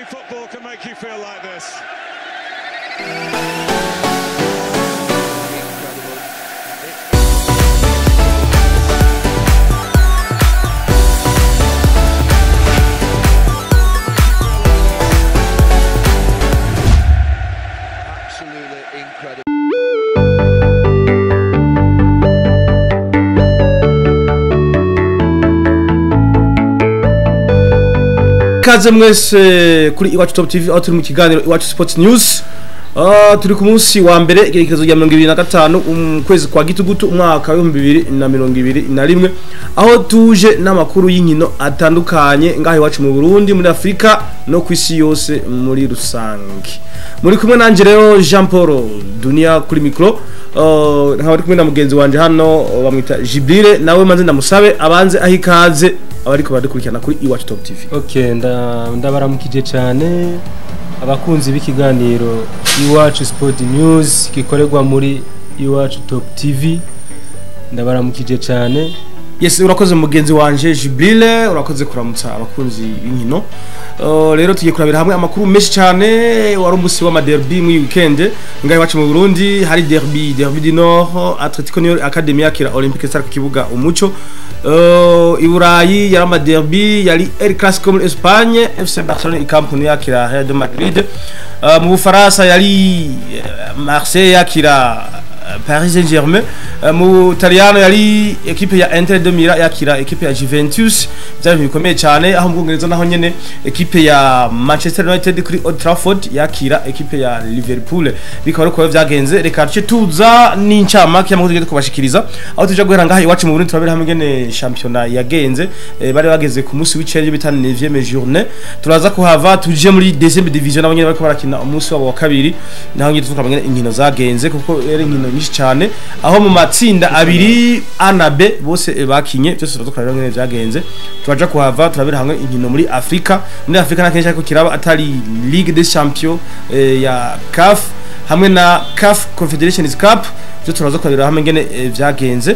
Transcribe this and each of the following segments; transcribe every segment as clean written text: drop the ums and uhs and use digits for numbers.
Only football can make you feel like this. Absolutely incredible. Kaze mwese kuri Iwacu Top TV aho turi mu kiganiro Iwacu Sports News. Turi ku munsi wa mbere igerekezo rya 2025 kwezi kwa gitugutu umwaka wa 2021 aho tuje n'amakuru y'inkino atandukanye ngaho iwacu mu Burundi, muri Afrika no ku isi yose muri rusange. Muri kumwe nanje rero Jean Paul Dunia kuri micro, nkaba ari kumwe na mugenzi wanje hano bamwita Jibril, nawe manze ndamusabe abanze aho ikaze abariko baradukurikirana kuri Iwacu Top TV. Okay, ndabaramukije cyane abakunzi b'ikiganiro Iwacu Sport News gikorerwa muri Iwacu Top TV, ndabaramukije cyane. Yes, urakoze mugenzi wanje Jibril, urakoze kuramutsa abakunzi b'inkino. Rero tugiye kurabira hamwe amakuru menshi cyane. Wari umusi wa derby mu weekend ngaho iwacu mu Burundi, hari derby, derby du Nord, Atletico Nior Academy yakira Olympique Star ku kibuga Umuco. I Burayi yari ama derby, yari El Clasico muri Espagne, FC Barcelone i Camp Nou yakira Real de Madrid. Mu Bufaransa yari Marseille yakira Paris Saint-Germain. Mu Italiano yari equipe ya Inter de Milan yakira equipe ya Juventus. Byari ibintu bikomeye cyane. Aho mu Bwongereza naho nyene equipe ya Manchester United kuri Old Trafford yakira equipe ya Liverpool. Bikaba ariko vyagenze. Reka tuce tuza n'incamake y'amakuru tugiye kubashikiriza, aho tuja guhera ngaha iwacu mu Burundi turabera hamwe ngene championnat yagenze. Bari bageze ku munsi w'icenda bita 9e journée. Turaza kuhava tuje muri 2e division nabo nyene bariko barakina umunsi wabo wa kabiri, naho nyene tuvuga ngene inkino zagenze, kuko rero inkino nyinshi cyane aho mu matsinda abiri A na B bose bakinye byose turazokora ngene vyagenze. Turaja kuhava turabera hamwe inkino muri Afrika. Muri Afrika na kenshi ariko kiraba atari Ligue des Champions ya CAF hamwe na CAF Confederations Cup, byo turaza kurabira hamwe ngene vyagenze.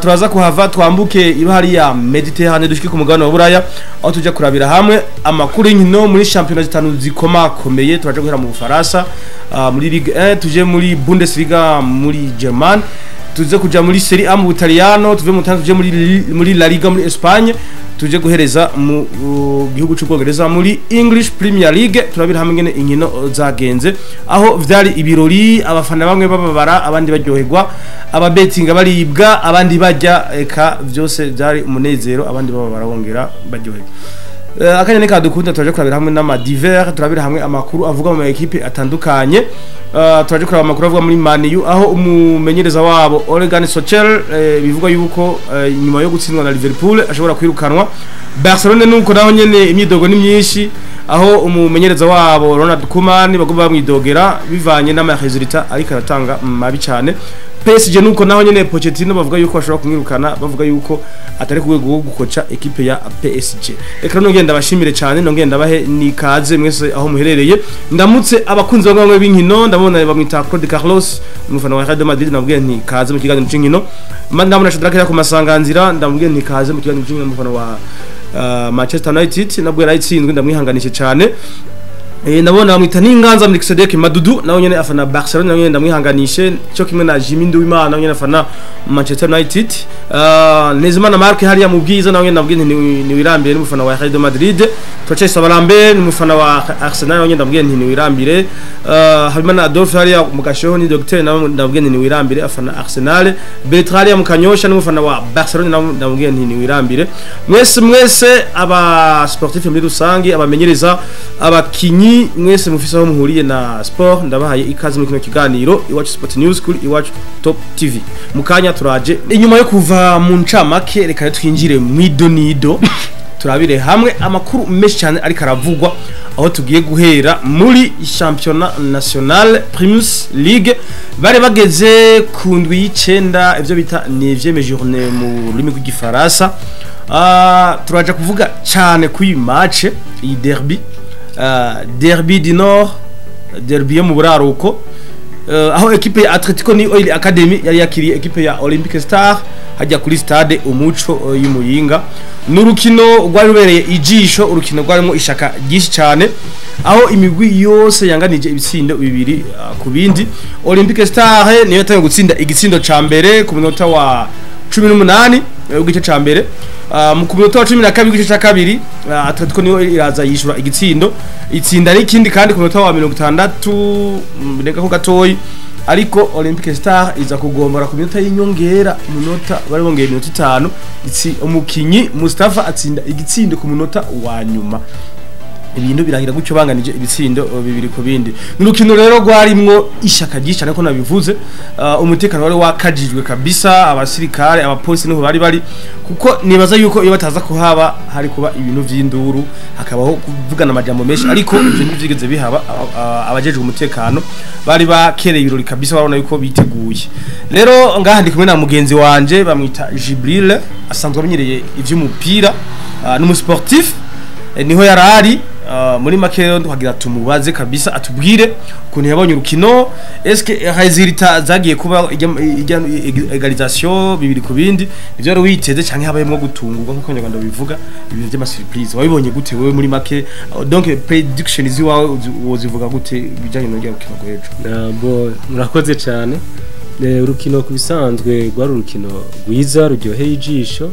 Turaza kuhava twambuke ibahari ya Mediterane dushike ku mugabane wa Buraya, aho tuja kurabira hamwe amakuru y'inkino muri championnat zitanu zikomakomeye. Turaja guhera mu Bufaransa, muri Ligue 1, tuje muri Bundesliga muri German, tuze kuja muri Serie A mu Butaliyano, tuve mu Butaliyano tuje muri La Liga muri Espagne, tuje guhereza mu gihugu cy'Ubwongereza muri English Premier League. Turabira hamwe ngene inkino zagenze, aho vyari ibirori, abafana bamwe bababara abandi baryoherwa, ababetinga baribwa abandi barya, eka vyose vyari umunezero, abandi bababara bongera baryoherwa. Akanya nika dukunda turaje kurabira hamwe n'ama divers, turabira hamwe amakuru avuga mu equipe atandukanye. Turaje kuraba amakuru avuga muri Man U, aho umumenyereza wabo Ole Gunnar Solskjaer bivuga yuko nyuma yo gutsindwa na Liverpool ashobora kwirukanwa. Barcelona nuko naho nyene imyidogo ni myinshi, aho umumenyereza wabo Ronald Koeman bagomba bamwidogera bivanye n'ama resultat ariko aratanga mabi cyane. PSG nuko naho nyene Pochettino bavuga yuko bashobora kumwirukana, bavuga yuko atari ku rwego rwo gukoca equipe ya PSG. Reka nongeye ndabashimire cyane, nongeye ndabahe nikaze mwese aho muherereye. Ndamutse abakunzi bamwe b'inkino, ndabona bamwita Claude Carlos, umufana wa Real Madrid, ndamubwiye nti kaze mu kiganiro cy'inkino. Ndabona Shadrack ku masanganzira, ndamubwiye nti kaze mu kiganiro cy'inkino, umufana wa Manchester United, nabwo yarayitsinzwe, ndamwihanganishe cyane. Ndabona bamwita Ninganza Melkisedek Madudu, nawe nyene afana Barcelona, nawe nyene ndamwihanganishe, cyo kimwe na Jimmy Nduwimana, nawe nyene afana Manchester United. Nezimana Mark hariya mu bwiza, nawe nyene ndamubwiye nti niwirambire, ni umufana wa Real de Madrid. Turacyayisaba Lambert ni umufana wa Arsenal, nawe nyene ndamubwiye nti niwirambire. Habimana Adolphe hariya mu Gashoho ni docteur, nawe ndamubwiye nti niwirambire, afana Arsenal. Bertrand hariya mu Kanyosha ni umufana wa Barcelona, nawe ndamubwiye nti niwirambire. Mwese mwese aba sportif muri rusangi, abamenyereza, abakinyi mwese mufise aho muhuriye na sport, ndabahaye ikaze muri kino kiganiro Iwacu Sport News kuri Iwacu Top TV. Mukanya turaje inyuma yo kuva mu ncamake, reka twinjire mwidonido turabire hamwe amakuru menshi cyane ariko aravugwa, aho tugiye guhera muri Championnat National Primus League. Bari bageze ku ndwi y'icenda, ivyo bita 9e journée mu rurimi rw'igifaransa. Turaja kuvuga cyane kuri match iyi derby, derby du Nord, derby yo mu buraruko, Aho ekipe ya Atletico New Oil Academy yari yakiriye ekipe ya Olympic Star hajya kuri stade Umuco y'Umuyinga. N'urukino rwari rubereye ijisho, urukino rwarimo ishaka ryinshi cyane, aho imigwi yose yanganije ibitsindo 2 ku bindi. Olympic Star niyo yatangiye gutsinda igitsindo ca mbere ku munota wa 18 w'igice ca mbere. Mu ku munota wa 12 w'igice ca kabiri, Atletico niyo iraza yishura igitsindo, itsinda n'ikindi kandi ku munota wa 60 ndeka ko gatoyi, ariko Olympic Star iza kugombora ku minota y'inyongera, umunota bari bongeye iminota 5, umukinyi Mustafa atsinda igitsindo ku munota wa nyuma. Ibintu birangira gutyo banganije ibitsindo 2 ku bindi. N'urukino rero rwarimwo ishaka ryinshi ariko nabivuze, umutekano wari wakajijwe kabisa, abasirikare abapolisi niho bari bari, kuko nibaza yuko iyo bataza kuhaba hari kuba ibintu vy'induru, hakabaho kuvugana amajambo menshi, ariko ivyo ntivyigeze bihaba. Abajejwe umutekano bari bakereye ibirori kabisa, barabona yuko biteguye. Rero ngaha ndi kumwe na mugenzi wanje bamwita Jibril, asanzwe amenyereye ivy'umupira, n'umusportif, niho yarari. Muri make rero tukagira tumubaze kabisa atubwire ukuntu yabonye urukino, eske résultat zagiye kuba ijya égalisation 2 ku bindi ivyo wari witeze canke habayemwo gutungurwa nkuko Abanyarwanda bivuga ibintu by'ama surprise? Wabibonye gute wewe muri make? Donc prediction ziwawe wozivuga gute bijanye n'urya rukino rw'ejo? Ntabwo, murakoze cyane. Urukino ku bisanzwe rwari urukino rwiza ruryoheye ijisho.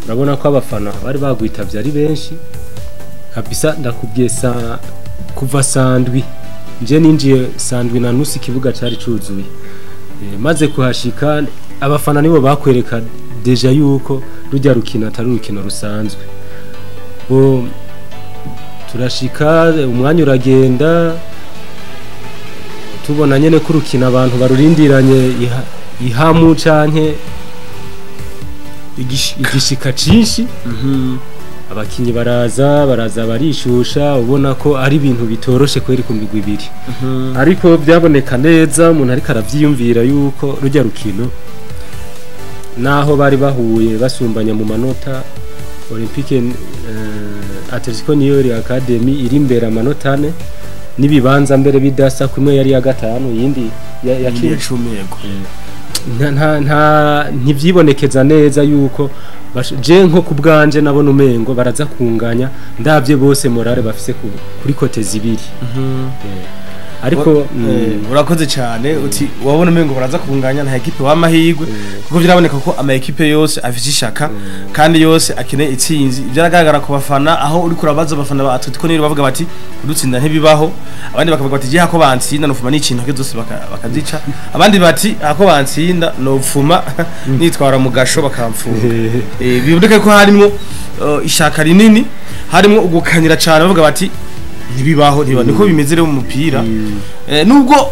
Urabona ko abafana bari bagwitabye ari benshi kabisa. Ndakubwiye, sa kuva sandwi nje ninjiye sandwi na nusu ikibuga cari cuzuye. Maze kuhashika abafana nibo bakwereka déjà yuko rujya rukino atari urukino rusanzwe. Bo turashika, umwanya uragenda, tubona nyene ko urukino abantu barurindiranye ihamu canke igishika, igishika cinshi. Abakinyi baraza barishusha, ubona ko ari ibintu bitoroshe kweri ku migwi ibiri, ariko byaboneka neza umuntu ariko aravyiyumvira yuko rujya rukino naho bari bahuye basumbanya mu manota, Olympique Atletico New York Academy iri imbere amanota 4 n'ibibanza mbere bidasa, kumwe yari ya gatanu iyindi ya ya 10. 10, yego. Nta ntivyibonekeza neza yuko je nko ku bwanje nabona umengo baraza kunganya, ndavye bose morale bafise kuri côté zibiri. Ariko Urakoze cyane. Uti wabona umengo baraza kunganya, nta ekipe w'amahirwe, kuko biraboneka ko ama ekipe yose afise ishaka kandi yose akeneye itsinzi. Byaragaragara ku bafana, aho uri kurabaza abafana ba Atletico Nil bavuga bati kudutsinda ntibibaho, abandi bakavuga bati je hako bantsinda nofuma n'ikintu ke zose bakazica, abandi bati hako bantsinda nofuma nitwara mu gasho bakamfunga. Biboneka ko harimo ishaka rinini, harimo ugukanira cyane, bavuga bati ntibibaho, ntiba niko bimeze rero mu mupira.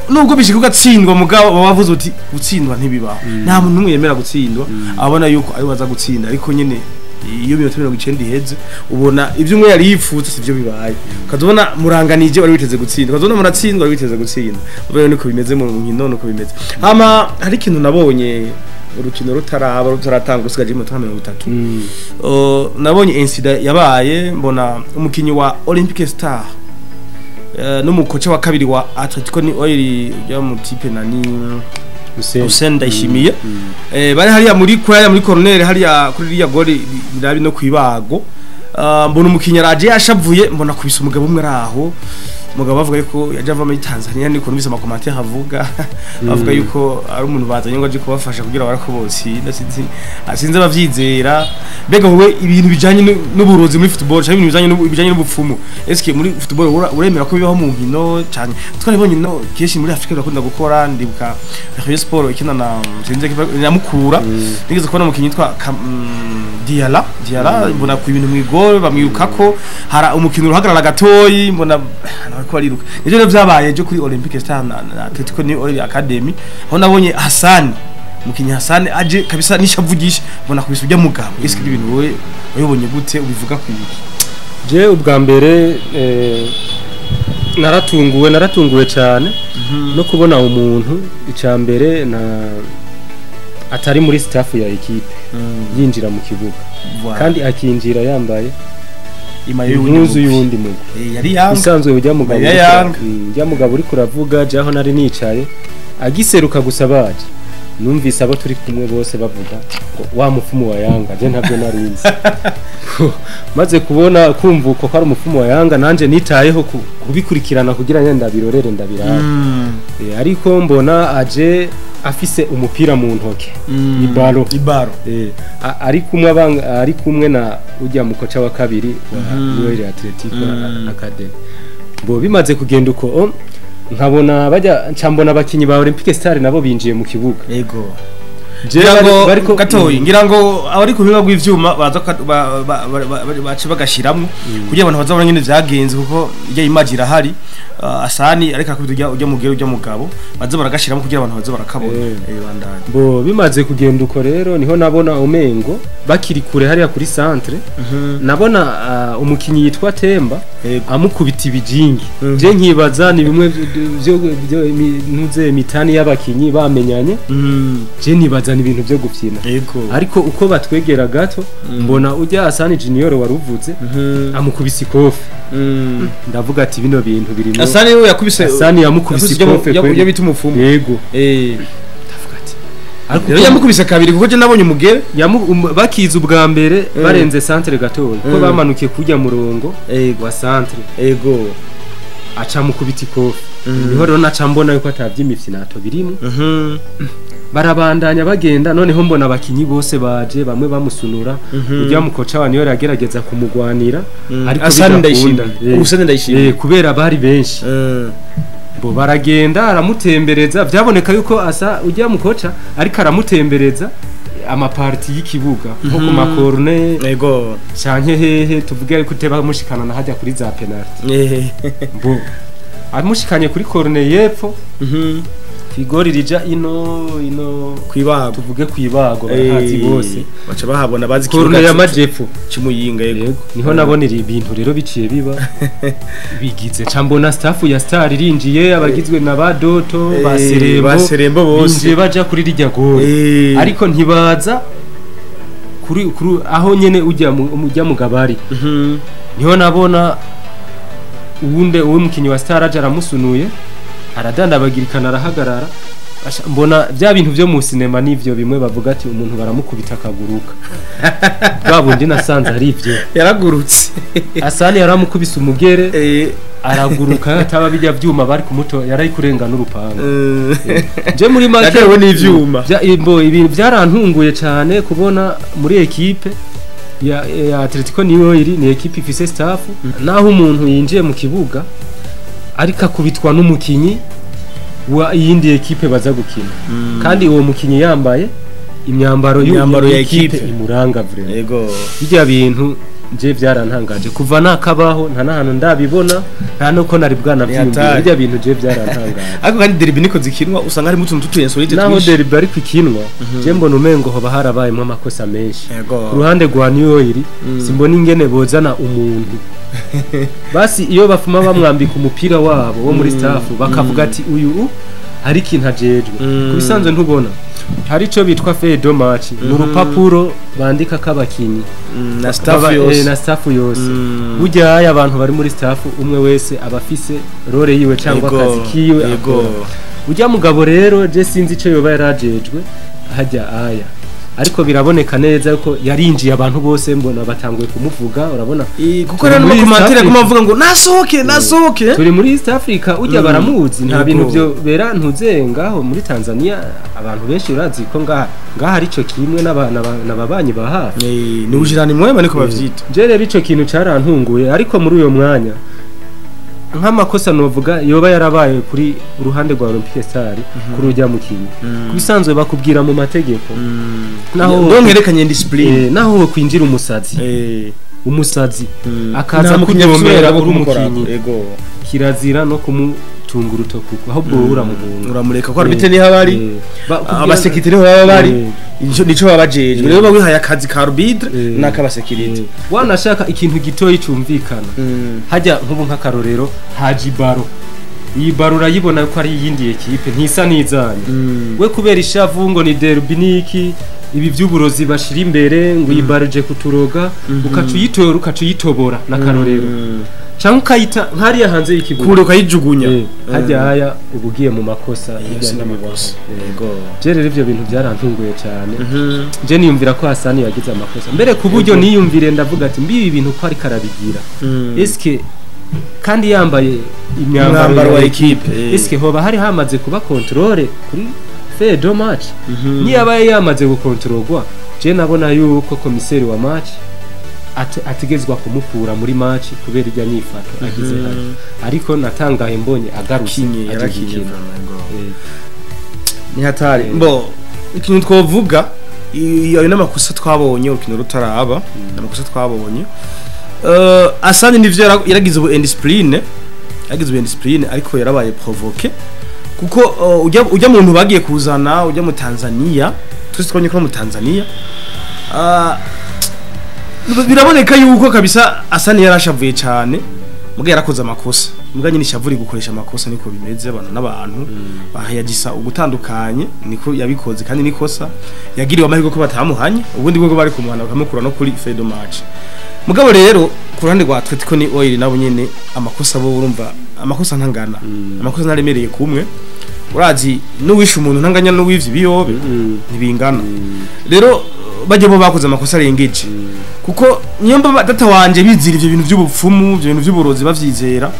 Nubwo bishika ugatsindwa, mugabo baba bavuze uti gutsindwa ntibibaho, nta muntu n'umwe yemera gutsindwa, abona yuko ari baza gutsinda. Ariko nyene iyo 90 iheze ubona ibyo umwe yari yipfutse sivyo bibaye, ukazobona muranganije wari witeze gutsinda, ukazobona muratsindwa wari witeze gutsinda. Ubwo niko bimeze mu nkino, niko bimeze. Hama hari ikintu nabonye urukino rutaraba, rutaratanga, usigaje iminota 30. Nabonye incident yabaye, mbona umukinyi wa Olympic Star n'umukoca wa kabiri wa Atletico New Oil ya mu type nani? Hussein. Hussein Ndayishimiye. Bari hariya muri hariya muri corner, hariya kuri riya gori birabi no kwibago. Mbona umukinyi araje yashavuye, mbona kubisa umugabo umwe araho, umugabo bavuga yuko yaje ava muri Tanzania, niko numvise ama commentaires avuga, bavuga yuko ari umuntu bazanye ngo aje kubafasha kugira barakobotsinda. Sinzi, sinzi abavyizera. Mbega wowe ibintu bijanye n'uburozi muri football cyangwa ibintu bijanye n'ubupfumu, eske muri football uremera ko bibaho mu nkino? Cyane twaribonye no kenshi muri Afrika bakunda gukora. Ndibuka Rayon Sport ikina na sinzi na Mukura, nigeze kubona umukinyi yitwa Diala, mbona ku ibintu mwigore bamwirukako, hara umukino uruhagarara gatoyi, mbona bariko bariruka. Nivyo rero vyabaye ejo kuri Olympic Star na Atletico New Oil Academy, aho nabonye Hassan, umukinyi Hassan aje kabisa nishavugisha, mbona kubisa ujya mugabo. Eske ibintu wowe wabibonye gute, ubivuga ku iki? Je ubwa mbere naratunguwe cyane no kubona umuntu icya mbere na atari muri staff ya ekipe yinjira mu kibuga, kandi akinjira yambaye Imayo y'uwundi impuzu mugwi. y'uwundi mugwi. Yari Yanga. Isanzwe ujya mugabo Mayo uriko Yanga. Ujya mugabo uriko uravuga, jaho nari nicaye agiseruka gusa baje, numvise abo turi kumwe bose bavuga ngo wa mupfumu wa Yanga. Je ntabyo narinzi. Maze kubona kumva uko ko ari umupfumu wa Yanga, nanje nitayeho kubikurikirana kugira ngo ndabirorere ndabirabe. Ariko mbona aje afise umupira mu ntoke, ibaro. Ibaro. Ari kumwe ari kumwe na ujya mukoca wa kabiri wa Royal Athletic Academy. Bo bimaze kugenda uko, nkabona bajya ncambona abakinyi ba Olympique Star nabo binjiye mu kibuga. Yego. Je Ngira ngo bariko gatoyi, ngira ngo abari ku bibuga bw'ivyuma baza bace bagashiramwo kugira abantu bazabona nyene vyagenze, kuko ijya image irahari. Asani ariko akubita ujya mugero ujya mugabo, baza baragashiramo kugira abantu baze barakabona. Bandanye. Bo bimaze kugenda uko rero, niho nabona umengo bakiri kure hariya kuri centre, nabona umukinyi yitwa Temba amukubita ibijingi. Je nkibaza ni bimwe vyo ntuze mitani y'abakinyi bamenyanye. Je nibaza ni ibintu byo gufyina. Ariko uko batwegera gato, mbona ujya Asani Junior waruvuze amukubise ikofe. Ndavuga ati bino bintu birimo. Asani we yakubise? Asani yamukubise ikofe kweli. Ujya bita umupfumu. Yego. Ndavuga ati ariko Rero yamukubise kabiri, kuko je nabonye umugere. Bakiza ubwa mbere barenze centre gatoya ko bamanukiye kujya murongo wa centre, aca mukubita ikofe. Niho rero naca mbona yuko atavy'imifyinato birimo. Barabandanya bagenda, noneho mbona abakinyi bose baje bamwe bamusunura. Ujya mukoca wa niyo yagerageza kumugwanira, ariko Asani bidakunda. Ndayishimiye. Usani Ndayishimiye. Kubera bari benshi. Bo baragenda aramutembereza, byaboneka yuko asa ujya mukoca ariko aramutembereza amaparti y'ikibuga nko ku makorne canke hehe, tuvuge ko uteba mushikana na hajya kuri za penalty. Bo amushikanye kuri corne y'epfo, kwigori rija ino ino, Kwibago. Tuvuge kwibago, barahazi bose. Baca bahabona bazi. Corne y'amajepfo. C'Imuyinga, yego. Yego, niho nabonera ibintu rero biciye biba bigize, ca mbona staff ya Star irinjiye, abagizwe na ba Doto, ba Serembo, ba Serembo bose. Binjiye baja kuri rirya gori, ariko ntibaza kuri aho nyene ujya ujya mu gabari. Niho nabona uwunde uwo mukinyi wa Star aje aramusunuye, aradandabagirikana, arahagarara. Mbona bya bintu byo mu sinema nivyo bimwe bavuga ati umuntu baramukubita akaguruka. Bwa bundi nasanze ari ivyo. Yaragurutse. Asani yaramukubise umugere, araguruka. Ataba bijya byuma bari kumuto yari kurenga n'urupanga. Je muri make Yatewe n'ivyuma. Imbo ibintu byarantunguye cyane kubona muri ekipe ya Atletico niyo iri ni ekipe ifise staff, naho umuntu yinjiye mu kibuga ariko akubitwa n'umukinyi wa iyindi ekipe baza gukina, kandi uwo mukinyi yambaye imyambaro Imyambaro ya y'ekipe ekipe. imuranga vraiment. Bijya bintu je byarantangaje kuva nakabaho, nta n'ahantu ndabibona, nta nuko nari bwanavyiyumvira. Hatari. Bijya bintu je byarantangaje. Ariko kandi derby niko zikinwa, usanga harimo utuntu tutu insolite Naho twinshi. derby ariko ikinwa, je mbona umengo hoba harabayemwo amakosa menshi ku ruhande rwa New Oil. Simbona ingene bozana umuntu, basi iyo bafuma bamwambika umupira wabo wo muri staff, bakavuga ati uyu hari ikintu ajejwe. Ku bisanzwe ntubona hari ico bitwa feuille de match, ni urupapuro bandika k'abakinyi Na staff yose. Na staff yose. Burya aya abantu bari muri staff, umwe wese aba afise role yiwe cyangwa akazi kiwe akora. Ujya mugabo rero je sinzi ico yoba yarajejwe hajya aya, ariko biraboneka neza ko yarinjiye, abantu bose mbona batanguye kumuvuga, urabona. Kuko rero Turi muri n'amakomantere East Africa. aguma avuga ngo nasohoke, nasohoke. Turi muri East Africa, ujya baramuzi, nta bintu byo bera ntuze ngaho muri Tanzania. Abantu benshi urazi ko ngaha ari cyo kimwe n'ababanyi ba hafi. Ni ujirani mwema niko bavyita. Je rero ico kintu carantunguye, ariko muri uyo mwanya nk'amakosa novuga yoba yarabaye kuri uruhande rwa Olympique Star, kuri ujya mukinyi. Ku bisanzwe bakubwira mu mategeko, naho ndonkerekanye discipline. Naho wo kwinjira umusazi, umusazi akaza Nta mukinyi afise kunyomera uburenganzira bwo uri kumukora. umukinyi, kirazira no kumutunga urutoki, ahubwo wowe uramuhunga. Uramureka ko arbitre niho abari, abasekirite niho baba bari, nico baba bajejwe. Rero bawihaye akazi ka arbitre n'akabasekirite. Wanashaka ikintu gitoyi cumvikana hajya nk'ubu nk'akarorero, haje ibaro, iyi baro urayibona ko ari iyindi ekipe, ntisa n'izanyu. We kubera ishavu ngo ni derby niki. Ibi by'uburozi bashira imbere ngo uyibaruje kuturoga, ukaca uyitora, ukaca uyitobora n'akarorero, cyangwa ukayita nk'ariya hanze y'ikibuga kure ukayijugunya. Hajya haya uba ugiye mu makosa, hirya n'amakosa. Yego, je rero ivyo bintu byarantunguye cyane. Je niyumvira ko Hasani yagize amakosa mbere, ku buryo niyumvire ndavuga ati mbi ibi bintu ko ariko arabigira, eske kandi yambaye umwambaro imyambaro wa equipe, eske hoba hari hamaze kuba contrôle kuri feuille de match? Niyabaye yamaze gukontorogwa, je nabona yuko commissaire wa match ategezwa kumukura muri match kubera ijya nyifato agize hano. Ariko natangaye mbonye agarutse kinye aje yarakinye gukina. Vraiment, ngo ni hatari. Mbo ikintu twovuga, ayo n'amakosa twabonye urukino rutaraba, n'amakosa twabonye. Asani nivyo yaragize ubu indiscipline, yaragize ubu indiscipline, ariko yarabaye provoqué kuko ujya muntu bagiye kuzana ujya mu Tanzania, twese twabonye ko mu Tanzania biraboneka yuko kabisa Asani yarashavuye cyane, muga yarakoze amakosa. Muga nyine ishavu gukoresha amakosa, niko bimeze, abantu n'abantu bahayagisa ugutandukanye, niko yabikoze kandi nikosa yagiriwe amahirwe ko batamuhanye. Ubundi bwo bari kumuhana bakamukura no kuri feuille de match. Mugabo rero ku ruhande rwa Atletico ni Oil, nabo nyene amakosa bo urumva amakosa ntangana, amakosa ntaremereye kumwe. Urazi n'uwishe umuntu ntanganya n'uwivye ibiyobe, ntibingana. Rero bajye bo bakoze amakosa arengeje, kuko niyo mba data wanje bizira ivyo bintu by'ubupfumu, ivyo bintu by'uburozi bavyizera,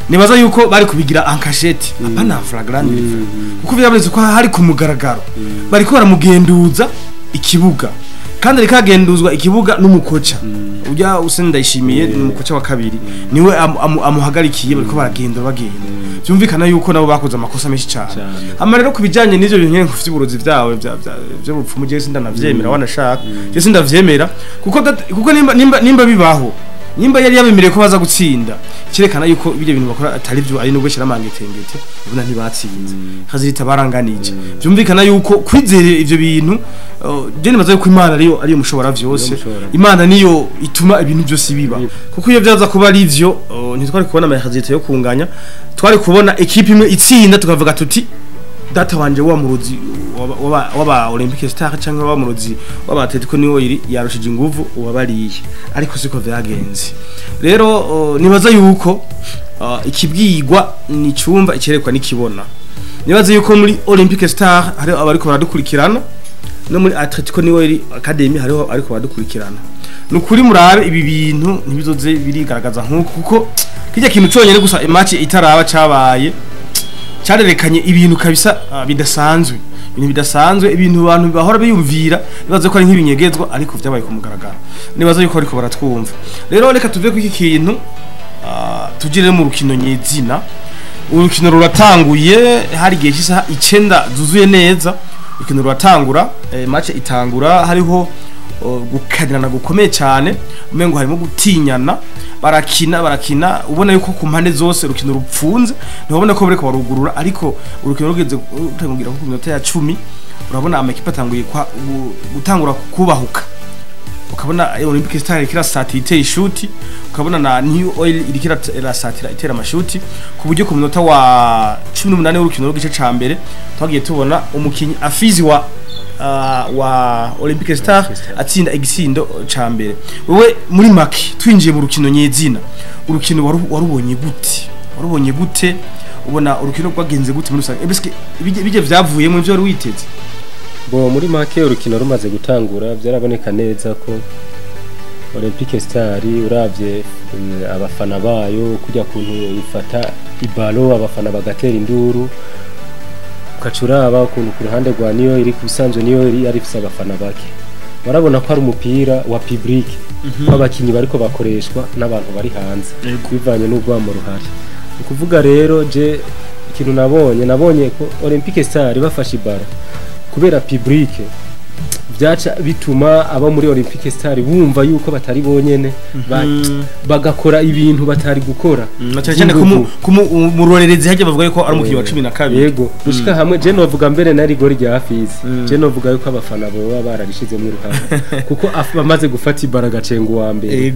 nibaza yuko bari kubigira en cachette, apana flagrant, kuko byabonetse ko hari ku mugaragaro bariko baramugenduza ikibuga, kandi ariko agenduzwa ikibuga n'umukoca ujya Useni Ndayishimiye, ni umukoca wa kabiri, niwe amuhagarikiye, bariko baragenda bagenda. Byumvikana yuko nabo bakoze amakosa menshi cyane. Cane. Hama rero kubijanye n'ivyo bintu nyene vy'uburozi vyawe vy'ubupfumu, jewe sindanavyemera, wanashaka jewe sindavyemera, kuko nimba bibaho, nimba yari yabemereye ko baza gutsinda, kirekana yuko ibyo bintu bakora atari byo, ari nubwo shiramangetengete ubona ntibatsinze, hazirita baranganije. Byumvikana yuko kwizera ivyo bintu, je nibaza yuko Imana ariyo mushobora vyose. Mushobora. Imana niyo ituma ibintu byose biba, kuko iyo byaza kuba ari ivyo, ntitwari kubona amahazirita yo kunganya, twari kubona ekipe imwe itsinda, tukavuga tuti data wanje wa murozi waba Olympic Star cyangwa wa murozi waba Atletico niwo iri yarushije inguvu uwabariye, ariko siko vyagenze. Rero nibaza yuko ikibwirwa ni cyumva icyerekwa nikibona. Nibaza yuko muri Olympic Star hari abariko baradukurikirana, no muri Atletico niwo iri Academy hariho ariko baradukurikirana. Nukuri murabe ibi bintu ntibizoze birigaragaza nkuko, kuko kijya kintu cyonyine gusa match itaraba cabaye cyarerekanye ibintu kabisa bidasanzwe, ibintu bidasanzwe, ibintu abantu bahora biyumvira bibaza ko ari nk'ibinyegezwa, ariko vyabaye ku mugaragaro. Nibaza yuko ariko baratwumva. Rero reka tuve ku iki kintu, tugire mu rukino nyezina. Urukino ruratanguye, hari igihe cy'isaha 9 zuzuye neza urukino ruratangura. Match itangura hariho gukanirana gukomeye cyane, umengo harimo gutinyana. Barakina barakina, ubona yuko ku mpande zose urukino rupfunze, ntubona ko bariko barugurura. Ariko urukino rugeze rutangira ku minota ya 10, urabona amakipe atanguye gutangura kubahuka, ukabona Olympic Star iriko irasatira itera ishuti, ukabona na New Oil iriko irasatira itera amashuti, ku buryo ku munota wa 18 w'urukino rw'igice ca mbere twagiye tubona umukinyi Afizi wa Olympic Star atsinda igisindo ca mbere. Wewe muri make, twinjiye mu rukino nyezina, urukino warubonye gute? Warubonye gute? Ubona urukino rwagenze gute muri rusange? Eske ibije vyavuyemo ivyo wari witeze? Bo muri make, urukino rumaze gutangura byaraboneka neza ko Olympique Star, uravye abafana bayo kujya kuntu ifata ibalo, abafana bagatera induru, ukacuraba ukuntu ku ruhande rwa niyo iri kubisanzwe, niyo iri yari ifise abafana bake, barabona ko ari umupira wa public, ko abakinyi bariko bakoreshwa n'abantu bari hanze bivanye n'urwamo ruhari. Ni ukuvuga rero je ikintu nabonye ko Olympique Star bafashe ibaro kubera public, byaca bituma abo muri Olympique Star bumva yuko batari bonyene, bagakora ibintu batari gukora. Na cyane cyane murorerezi hajya bavuga yuko ari umukinyi wa 12. Yego, gushika hamwe je novuga mbere nari gori rya Hafizi, je novuga yuko abafana boba bararishizemo uruhare, kuko bamaze gufata ibara gacenga uwa mbere,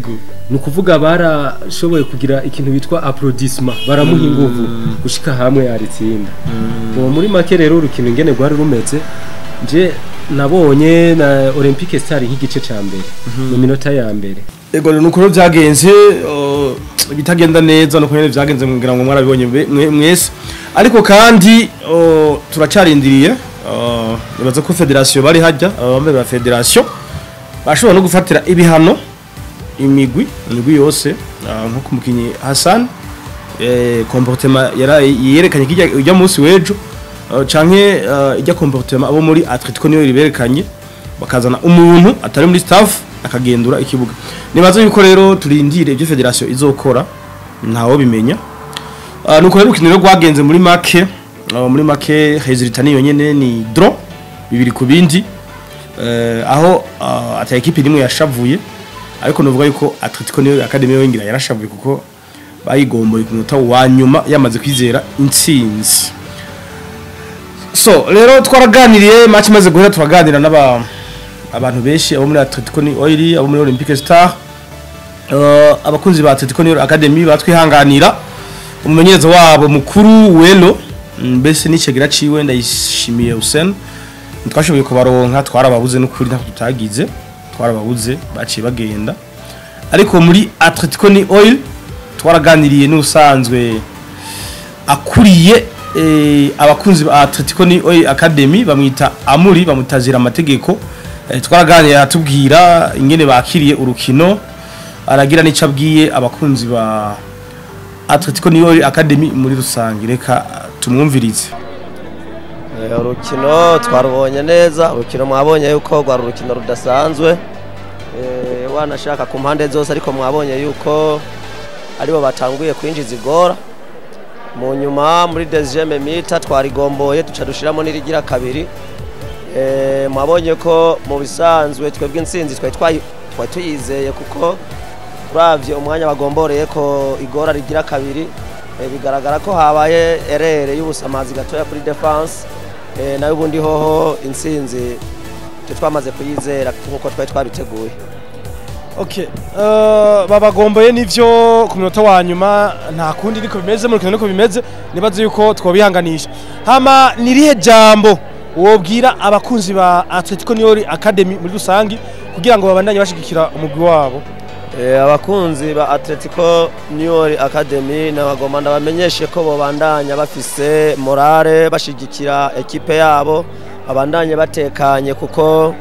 ni ukuvuga barashoboye kugira ikintu bitwa applaudissement, baramuha inguvu gushika hamwe aritsinda. Uwo muri make rero urukino ingene rwari rumeze, nje Nabonye na Olympique Star nk'igice ca mbere mu minota ya mbere. Ego, nuko byagenze, bitagenda neza nuko nyene vyagenze, ngira ngo mwarabibonye mwese. Ariko kandi turacarindiriye, nibaza ko fédération bari hajya, abambe ba fédération bashobora no gufatira ibihano imigwi yose, nko ku mukinyi Hassan, comportement yara yerekanye kijya ujya munsi wejo, canke ijya comportement abo muri Atletico niyo riberekanye, bakazana umuntu atari muri staff akagendura ikibuga. Nibaza yuko rero turindire ibyo fédération izokora, ntawo bimenya. Nuko rero urukino rero rwagenze muri make résultat niyo nyene, ni draw 2-2, aho ata équipe nimwe yashavuye. Ariko novuga yuko Atletico niyo Academy yo ngira yarashavuye, kuko bayigomboye ku munota wa nyuma yamaze kwizera intsinzi. So rero twaraganiriye, match imaze guhera turaganira n'aba abantu benshi, abo muri Atletico ni Oil, abo muri Olympique Star, abakunzi ba Atletico New Academy batwihanganira. Umumenyereza wabo mukuru Welo, mbese n'icegira ciwe Ndayishimiye Hussein, twashoboye kubaronka, twarababuze n'ukuri, ntabwo tutagize, twarababuze, baciye bagenda. Ariko muri Atletico ni Oil twaraganiriye n'usanzwe akuriye abakunzi ba Atletico ni Oil Academy, bamwita Amuri, bamutazira amategeko. Twaraganiriye atubwira ingene bakiriye urukino, aragira n'ico abwiye abakunzi ba Atletico ni Oil Academy muri rusange. Reka tumwumvirize. Urukino twarubonye neza. Urukino mwabonye yuko rwari urukino rudasanzwe, wanashaka ku mpande zose, ariko mwabonye yuko aribo batanguye kwinjiza igora. Mu nyuma muri deuxième mi-temps twarigomboye, duca dushiramo n'irigira kabiri. Mwabonye ko mu bisanzwe twebwe intsinzi twari tuyizeye, kuko uravye umwanya bagomboreye ko igora rigira kabiri, bigaragara ko habaye erreur y'ubusamazi gatoya kuri défense. Nayo ubundi hoho intsinzi twe twamaze kuyizera nkuko twari twabiteguye. Okay, babagomboye nivyo ku munota wa nyuma, nta kundi, niko bimeze mu rukino, niko bimeze, nibaze yuko twobihanganisha. Hama nirihe jambo wobwira abakunzi ba Atletico Niori Academy muri rusangi kugira ngo babandanye bashigikira umugwi wabo? Abakunzi ba Atletico New Academy nabagomba ndabamenyeshe ko bobandanya bafise morale, bashigikira ekipe yabo, babandanye batekanye, kuko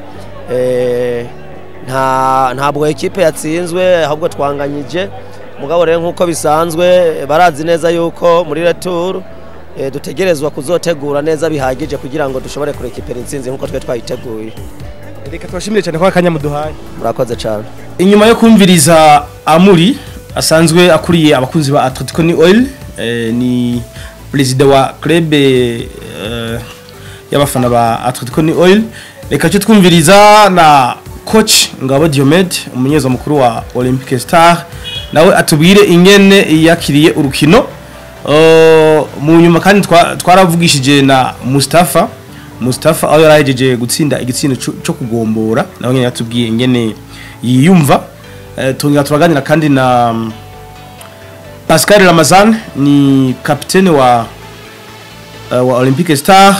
ntabwo ekipe yatsinzwe, ahubwo twanganyije. Mugabo rero nkuko bisanzwe barazi neza yuko muri retour dutegerezwa kuzotegura neza bihagije kugira ngo dushobore kurekipera intsinzi nkuko twe twayiteguye. Reka tubashimire cyane kwa akanya muduhaye. Murakoze cyane. Inyuma yo kumviriza Amuri asanzwe akuriye abakunzi ba Atletico New Oil, ni président wa club y'abafana ba Atletico New Oil, reka cyo twumviriza na coach Ngabo Diomede, umunyeza mukuru wa Olympic Star, nawe atubwire ingene yakiriye urukino. Mu nyuma kandi twaravugishije na Mustafa aho yarahejeje gutsinda igitsindo cyo kugombora, nawe nyene yatubwiye ingene yiyumva. Tongera turaganira kandi na Pascal Ramazan, ni capitaine wa Olympic Star,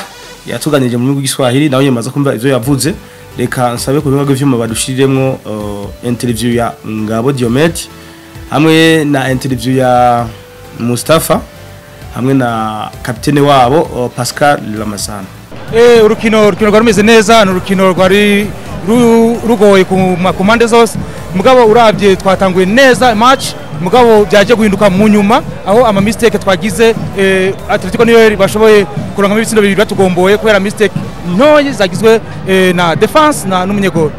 yatuganirije mu rurimi rw'Igiswahili, nawe nyemaza kumva ivyo yavuze. Reka nsabe ku bibuga by'ivyuma badushiriremwo interview ya Ngabo Diomede hamwe na interview ya Mustafa hamwe na capitaine wabo, Pascal Ramazan. Urukino rwari rumeze neza, ni urukino rwari rugoye ku mpande zose. Mugabo uravye twatanguye neza match, mugabo byaje guhinduka mu nyuma aho ama mistake twagize, Atletico Niyo bashoboye kurangamo ibitsindo bibiri batugomboye kubera mistake ntoyi zagizwe na défense na n'umunyegoro.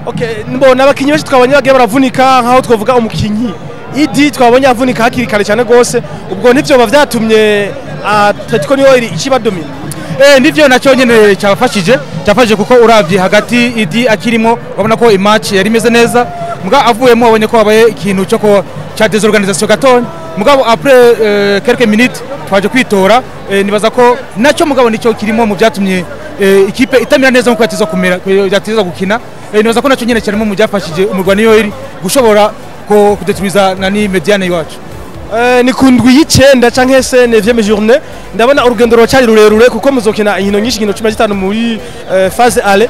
Okay, mbona abakinyi benshi twabonye bagiye baravunika, nkaho twavuga umukinyi Idi twabonye avunika hakiri kare cyane gose. Ubwo ntivyo byatumye Atletico Niyo ikibadomina? Nivyo, nacyo nyene cyafashije, kuko uravye hagati Idi akirimo urabona ko i match yari imeze neza. Muga avuyemo wabonye ko habaye ikintu cyo ko cya désorganisation gatonya. Mugabo après quelques minutes twaje kwitora. Nibaza ko nacyo mugabo nicyo kirimo mu byatumye ikipe itamera neza nkuko yatiza kumera, yatiza gukina. Nibaza ko nacyo nyene cyarimo mu byafashije umurwa niyo iri gushobora ko kudetruiza nani médiane iwacu. Ni ku ndwi y'icenda canke se neuvième journée. Ndabona urugendo ruracari rurerure kuko muzokina inkino nyinshi, inkino 15 muri phase aller.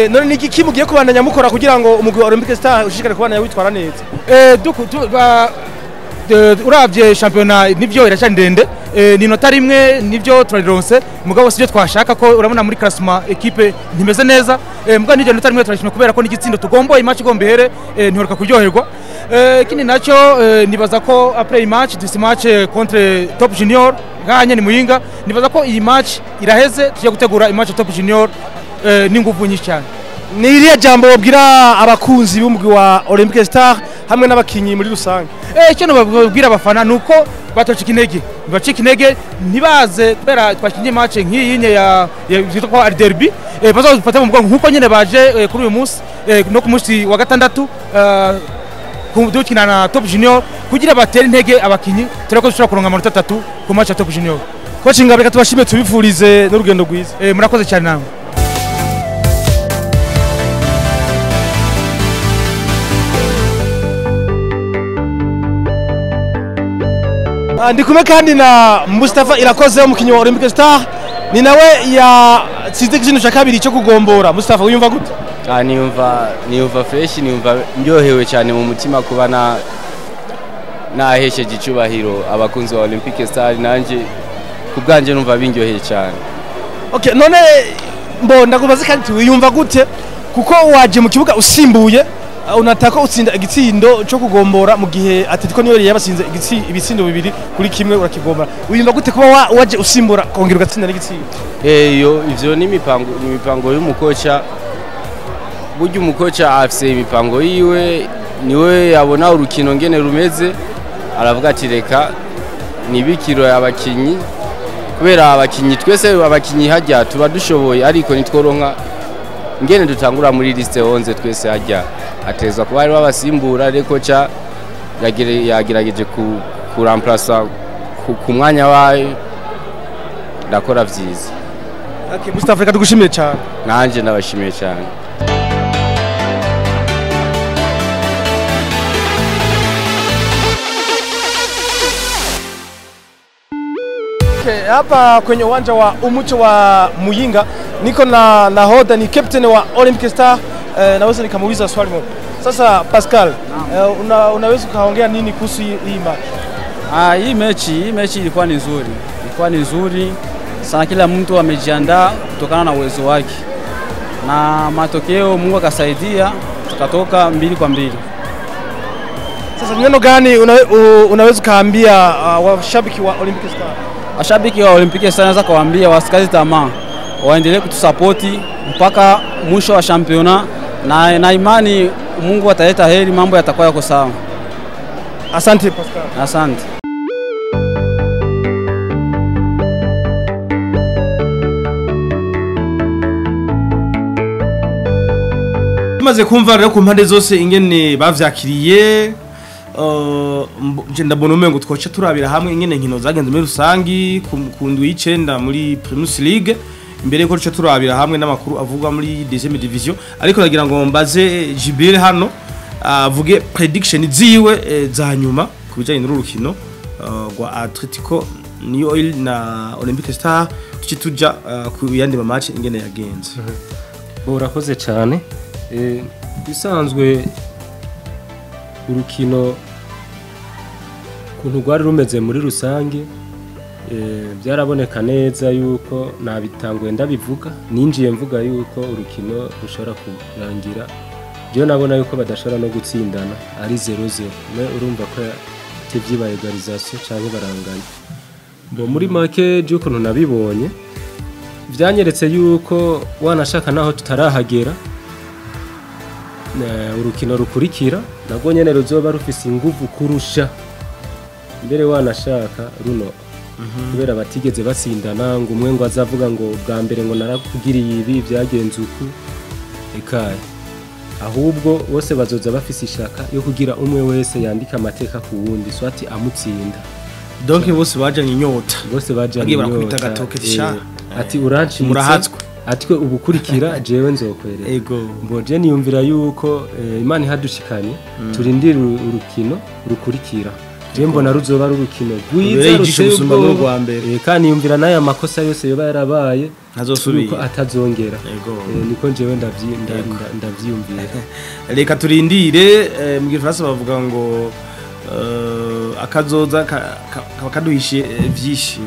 None ni iki mugiye kubandanya mukora kugira ngo umugwi wa Olympic Star ushishikare kubandanya witwara neza? Uravye championnat nivyo iracari ndende, ni nota rimwe nivyo turarironse, mugabo sivyo twashaka ko urabona muri classement équipe ntimeze neza, mugabo nivyo nota rimwe turashimye kubera ko n'igitsindo tugomboye match igomba ihere, ntihoruka kuryoherwa. Ikindi nacyo, nibaza ko après iyi match dufise match contre Top Junior ngahanye ni Muyinga, nibaza ko iyi match iraheze tugiye gutegura match Top Junior n'inguvu nyinshi cyane. Ni iriya jambo wabwira abakunzi b'umugwi wa Olympic Star hamwe n'abakinyi muri rusange? Icyo nababwira abafana nuko batocika intege, ntibacika intege, ntibaze kubera twakinye match nk'iyi nye ya yitwa ko ari derby, bazadufata mu mugongo nkuko nyene baje kuri uyu munsi no ku munsi wa gatandatu dukina na Top Junior kugira batere intege abakinyi, turako dushobora kuronka amanota 3 ku match ya Top Junior. Coach Ngabe, reka tubashime tubifurize n'urugendo rwiza. Murakoze cyane namwe. Ndi kumwe kandi na Mustafa Irakoze, umukinyi wa Olympic Star, ni nawe yatsinze ikintu cya kabiri cyo kugombora. Mustafa, wiyumva gute? Niyumva fresh, niyumva ndyohewe cyane mu mutima kuba na nahesheje icubahiro abakunzi ba Olympic Star, nanje ku bwanje numva bindyoheye cyane. Okay, none mbo ndakubaze kandi, wiyumva gute kuko waje mu kibuga usimbuye, unataka utsinda igitsindo cyo kugombora mu gihe Atletico niyo yari yabatsinze ibitsindo 2-1 urakigombora? Wiyumva gute kuba waje usimbura kongera ugatsinda n'igitsindo? Iyo ivyo ni imipango y'umukoca. Burya umukoca afise imipango yiwe, niwe yabona urukino ngene rumeze, aravuga ati reka nibikiro abakinyi, kubera abakinyi twese abakinyi hajya tuba dushoboye, ariko nitworonka ngene dutangura muri liste 11 twese hajya atezwa kuba ari babasimbura, ariko ca yagerageje kuramplasa ku mwanya wayo, ndakora vyiza. Okay, Mustafa, reka tugushimire cyane. Nanje ndabashimiye cyane. Hapa kwenye uwanja wa Umucho wa Muyinga niko na nahodha, ni captain wa Olympic Star. Naweza nikamuuliza swali moja. Sasa Pascal, unaweza ukaongea nini kuhusu hii match? Hii mechi ilikuwa ni nzuri. Ilikuwa ni nzuri sana, kila mtu amejiandaa kutokana na uwezo wake. Na matokeo Mungu akasaidia tukatoka 2-2. Sasa neno gani unaweza kaambia washabiki wa Olympic Star? Washabiki wa Olympic Star naweza kuwaambia wasikaze tamaa, waendelee kutusapoti mpaka mwisho wa championnat, na imani Mungu ataleta heri, mambo yatakuwa yako sawa. Asante Pascal. Asante. Tumaze kumva rero ku mpande zose ingene bavyakiriye, nje ndabona umengo twoca turabira hamwe ingene nkino zagenze muri rusangi ku ndwi y'icenda muri Primus League, imbere yuko duca turabira hamwe n'amakuru avugwa muri deuxième division. Ariko nagira ngo mbaze Jibril hano avuge prediction ziwe za nyuma ku bijanye n'uru rukino rwa Atletico New Oil na Olympic Star, tuci tuja ku yandi match ingene yagenze. Urakoze cyane. Bisanzwe urukino kuntu rwari rumeze muri rusange, byaraboneka neza yuko nabitanguye ndabivuga, ninjiye mvuga yuko urukino rushobora kurangira, je nabona yuko badashobora no gutsindana ari 0-0, me urumva ko tevyibaye egalisation canke baranganya. Bo muri make je ukuntu nabibonye byanyeretse yuko wanashaka naho tutarahagera, urukino rukurikira nabwo nyene ruzoba rufise inguvu kurusha mbere wanashaka runo, kubera batigeze batsindana ngo umwe ngo azavuga ngo bwa mbere ngo narakugiriye ibi byagenze uku ekaye, ahubwo bose bazoza bafise ishaka yo kugira umwe wese yandika amateka ku wundi swati amutsinda. Donc bose bajanye inyota, bose bajanye inyota, barakubita agatoke sha ati urancitse murahatswe, atwe ubukurikira jewe nzokwereka. Ego mboje niyumvira yuko Imana ihadushikanye turindira urukino rukurikira. Je mbona ruzoba ari urukino rwiza Rubereye ijisho ruteye gusumba ubwoba. n'urwa mbere. Kandi yumvira n'aya makosa yose yoba yarabaye Ntazosubira. yuko atazongera. Yego. Niko njewe ndavyiyumvira. Reka turindire, mu gifaransa bavuga ngo akazoza kaba kaduhishe vyinshi.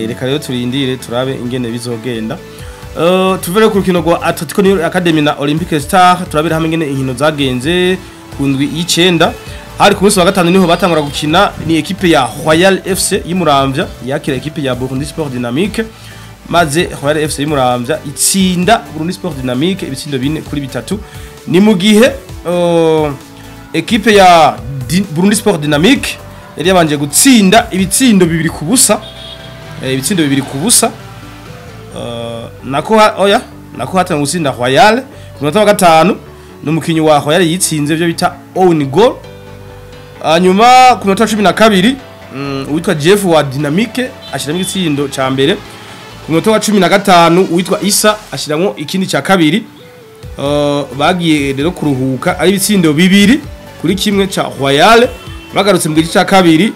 Reka rero turindire turabe ingene bizogenda. Tuve rero ku rukino rwa Atletico New Academy na Olympic Star, turabira hamwe ingene inkino zagenze ku ndwi y'icenda. Hari ku munsi wa gatanu niho batangura gukina, ni ekipe ya Royal FC y'Imuramvya yakira ekipe ya Burundi Sport Dynamique, maze Royal FC y'Imuramvya itsinda Burundi Sport Dynamique ibitsindo 4-3. Ni mu gihe ekipe ya Burundi Sport Dynamique yari yabanje gutsinda ibitsindo 2-0, ibitsindo 2-0. Nako oya, nako hatangwa gutsinda Royal ku munota wa gatanu n'umukinyi wa Royal yitsinze ivyo bita own goal. Hanyuma ku munota wa 12, uwitwa Jeff wa Dynamique ashiramo igitsindo ca mbere. Ku munota wa 15 uwitwa Issa ashiramo ikindi ca kabiri. Bagiye rero kuruhuka ari ibitsindo 2-1 ca Royal. Bagarutse mu gice ca kabiri,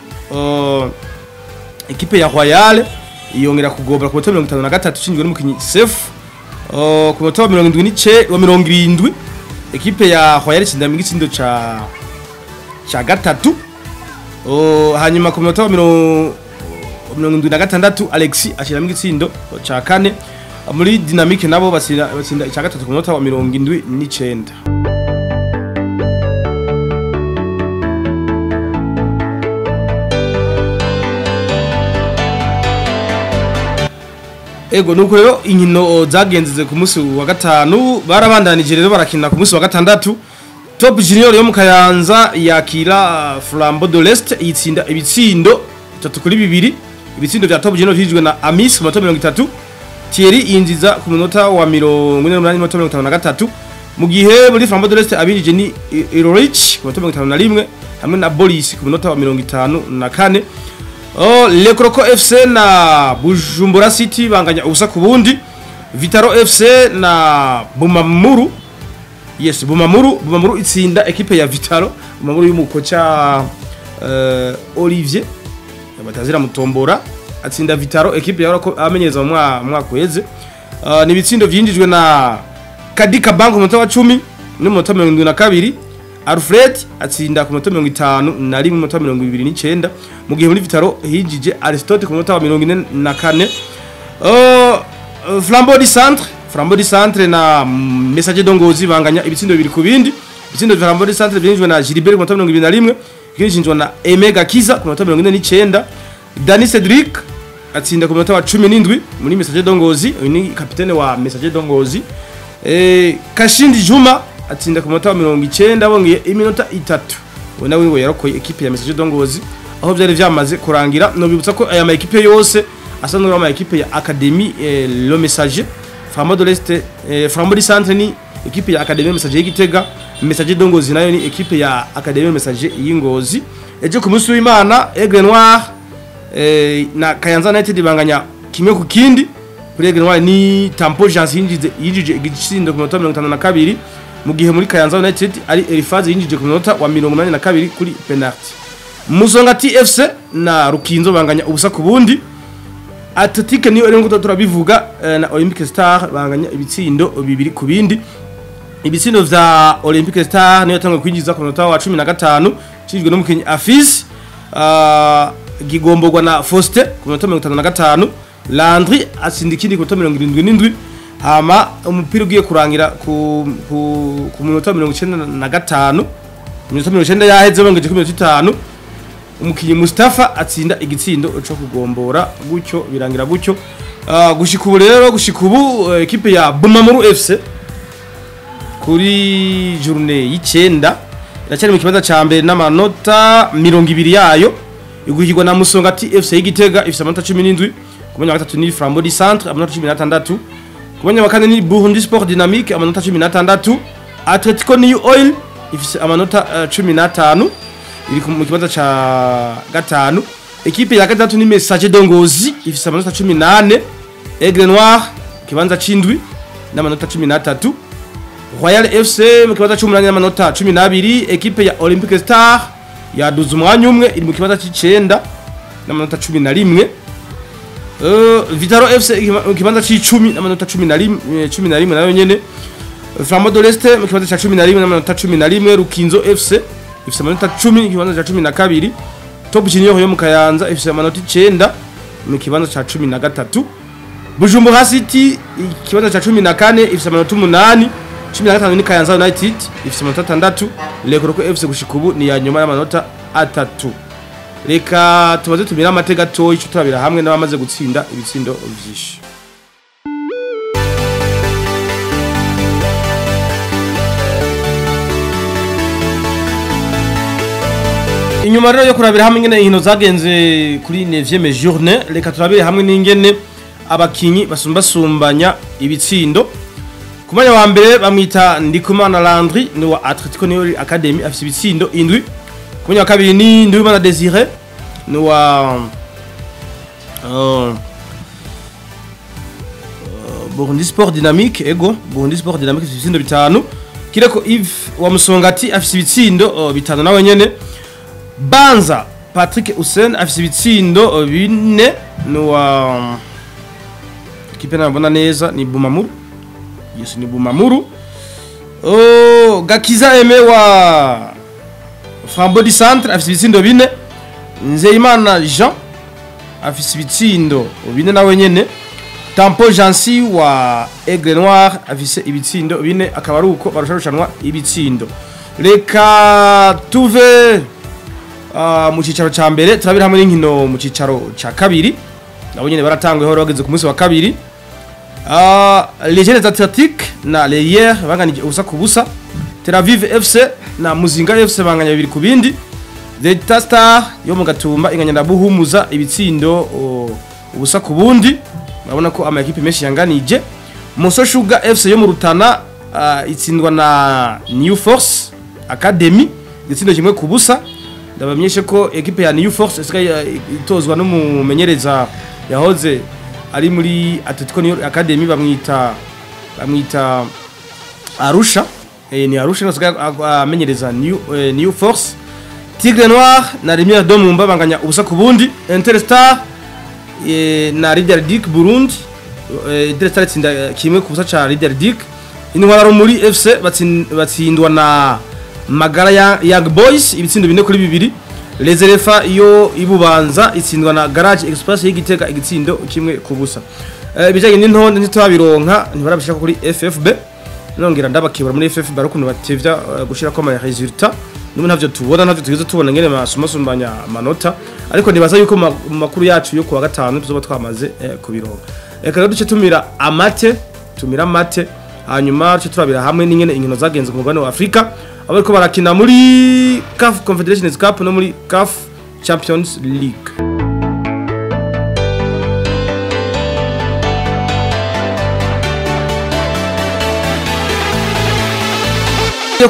ekipe ya Royal yongera kugobora ku munota wa 53 ishinzwe n'umukinyi Sef. Ku munota wa 70 wa 70 ekipe ya Royal itsinda mu gitsindo ca gatatu. Hanyuma ku munota wa 76 Alexis ashiramo igitsindo ca kane. Muri Dynamique nabo batsinda ica gatatu ku munota wa 79. Ego, nuko rero inkino zagenze ku munsi wa gatanu, barabandanije rero barakina ku munsi wa gatandatu. Top Junior yo mu Kayanza yakira Flambeau de l'Est itsinda ibitsindo 3-2. Ibitsindo vya Top Junior vyinjijwe na Amis ku munota 30, Thierry yinjiza ku munota wa 48 munota 53, mu gihe muri Flambeau de l'Est abinjije ni Irorich ku munota 51 hamwe na Boris ku munota wa 54. Le Croco FC na Bujumbura City banganya 0-0. Vitaro FC na Bumamuru, yes, Bumamuru itsinda ekipe ya Vitaro. Bumamuru y'umukoca Olivier batazira mutombora atsinda Vitaro, ekipe yahora amenyereza mu mwaka uheze. Ni ibitsindo vyinjijwe na Kadika Bank ku munota wa 10 n'umunota 72. Alfred atsinda ku munota 51 n'umunota 29, mu gihe muri Vitaro hinjije Aristote ku munota wa 44. Flambeau du Centre na Messager d'Ongozi banganya ibitsindo 2-2. Ibitsindo vya Flambeau du Centre vyinjijwe na Gilbert ku munota 21, vyinjijwe na Aimé Gakiza ku munota 49. Dani Cedric atsinda ku munota wa 17 muri Messager d'Ongozi, uyu ni kapitene wa Messager d'Ongozi. Kashindi Juma atsinda ku munota wa 90 bongeye iminota 3. We nawe ngo yarokoye ekipe ya Messager d'Ongozi aho byari vyamaze kurangira. No bibutsa ko aya ma ekipe yose asanzwe ari ama ekipe ya Académie Le Messager. Flambeau de l'Est, Flambeau du Centre ni ekipe ya Académie Messager y'Igitega, Messager d'Ongozi nayo ni ekipe ya Académie Messager y'Ingozi. Ejo ku munsi w'Imana Aigle Noir na Kayanza United banganya 1-1. Kuri Aigle Noir ni Tampo Jansi yinjije igitsindo ku munota wa 52, mu gihe muri Kayanza United ari Elifaz yinjije ku munota wa 82 kuri penalty. Musonga TFC na Rukinzo banganya 0-0. Athletic niyo rero ngo turabivuga na Olympic Star banganya ibitsindo 2-2. Ibitsindo vya Olympic Star niyo yatangwe kwinjiza ku munota wa 15 cijwe n'umukinyi Afis, gigomborwa na Faustin ku munota 55. Landry atsinda ikindi ku munota 77. Hama umupira ugiye kurangira ku munota 95, minota 90 yaheze bongeje ku minota 5, umukinyi Mustafa atsinda igitsindo cyo kugombora, gutyo birangira gutyo. Gushika ubu rero, gushika ubu ekipe ya Bumamuru FC kuri journée y'icenda iracyari mu kibanza ca mbere n'amanota 20 yayo, igurikirwa na Musonga TFC y'Igitega ifise amanota 17. Ku mwanya wa gatatu ni Flambeau du Centre amanota 16. Ku mwanya wa kane ni Burundi Sport Dynamique amanota 16. Atletico New Oil ifise amanota 15 iri mu kibanza ca gatanu. Ekipe ya gatatu ni Messager d'Ongozi ifise amanota 18. Aigle Noir kibanza c'indwi n'amanota 13. Royal FC mu kibanza c'umunani n'amanota 12. Ekipe ya Olympic Star Yaduze umwanya umwe, iri mu kibanza c'icenda n'amanota 11. Vitaro FC mu kibanza c'icumi n'amanota 11, 11 nayo nyene. Flambeau de l'Est mu kibanza ca 11 n'amanota 11. Rukinzo FC ifise amanota 10 mu kibanza ca 12. Top Junior yo mu Kayanza ifise amanota 9 mu kibanza ca 13. Bujumbura City ikibanza ca 14 ifise amanota 8. 15 ni Kayanza United ifise amanota 6. Lekoroko FC gushika ubu ni ya nyuma y'amanota 3. Reka tubaze tumira amateka gatoyi ico turabira hamwe n'abamaze gutsinda ibitsindo vyinshi. Inyuma rero yo kurabira hamwe ingene inkino zagenze kuri 9e journée, reka turabire hamwe n'ingene abakinyi basumbasumbanya ibitsindo. Ku mwanya wa mbere bamwita Ndikumana Landry, ni wa Atletico New Academy, afise ibitsindo 7. Ku mwanya wa kabiri ni Nduwimana Desire, ni wa Burundi Sport Dynamique, ego Burundi Sport Dynamique afise ibitsindo 5. Kireko Yves wa Musongati afise ibitsindo 5 nawe nyene. Banza Patrick Hussein afise ibitsindo 4, ni wa ekipe nabona neza ni Bumamuru. Yes, ni Bumamuru. Oh, Gakiza Aime wa Flambeau du Centre afise ibitsindo 4. Nzeyimana Jean afise ibitsindo 4 nawe nyene. Tampo Jansi wa Aigle Noir afise ibitsindo 4, akaba ari uko barusharushanwa ibitsindo. Reka tuve mu cicaro ca mbere turabira hamwe n'inkino mu cicaro ca kabiri, nabo nyene baratanguye aho bageze ku munsi wa kabiri. Les Jeunes Athletiques na Leyer banganije ubusa ku busa. Tel Aviv FC na Muzinga FC banganya 2-2. Delta Star yo mu Gatumba inganya na Buhumuza ibitsindo 0-0. Urabona ko ama ekipe menshi yanganije. Moso Sugar FC yo mu Rutana itsindwa na New Force Academy igitsindo 1-0. Ndabamenyeshe ko ekipe ya New Force isigaye itozwa n'umumenyereza yahoze ari muri Atletico New Academy, bamwita Arusha. Ni Arusha nasigaye amenyereza New Force. Tigre Noir na Lumière de Mumba banganya 0-0. Interstar na Leader Dick Burundi, Interstar itsinda 1-0 ca Leader Dick. Intwaro muri FC batsindwa na Magara Young Boys ibitsindo 4-2. Les Elephants yo ibubanza itsindwa na Garage Express y'Igitega igitsindo 1-0. Ibijanye n'intonde ntitwabironka, ntibarabishaka kuri FFB. Nongera ndabakibura muri FFB arukuntu batevya gushira ko ama resultat. N'ubu ntavyo tubona, ntavyo tugeze tubona ngene basumbasumbanya amanota, ariko nibaza yuko mu makuru yacu yo kuwa gatanu tuzoba twamaze kubironka. Reka rero duce tumira amate, hanyuma duce turabira hamwe n'ingene inkino zagenze ku mugabane wa Afrika, abariko barakina muri CAF Confederations Cup no muri CAF Champions League.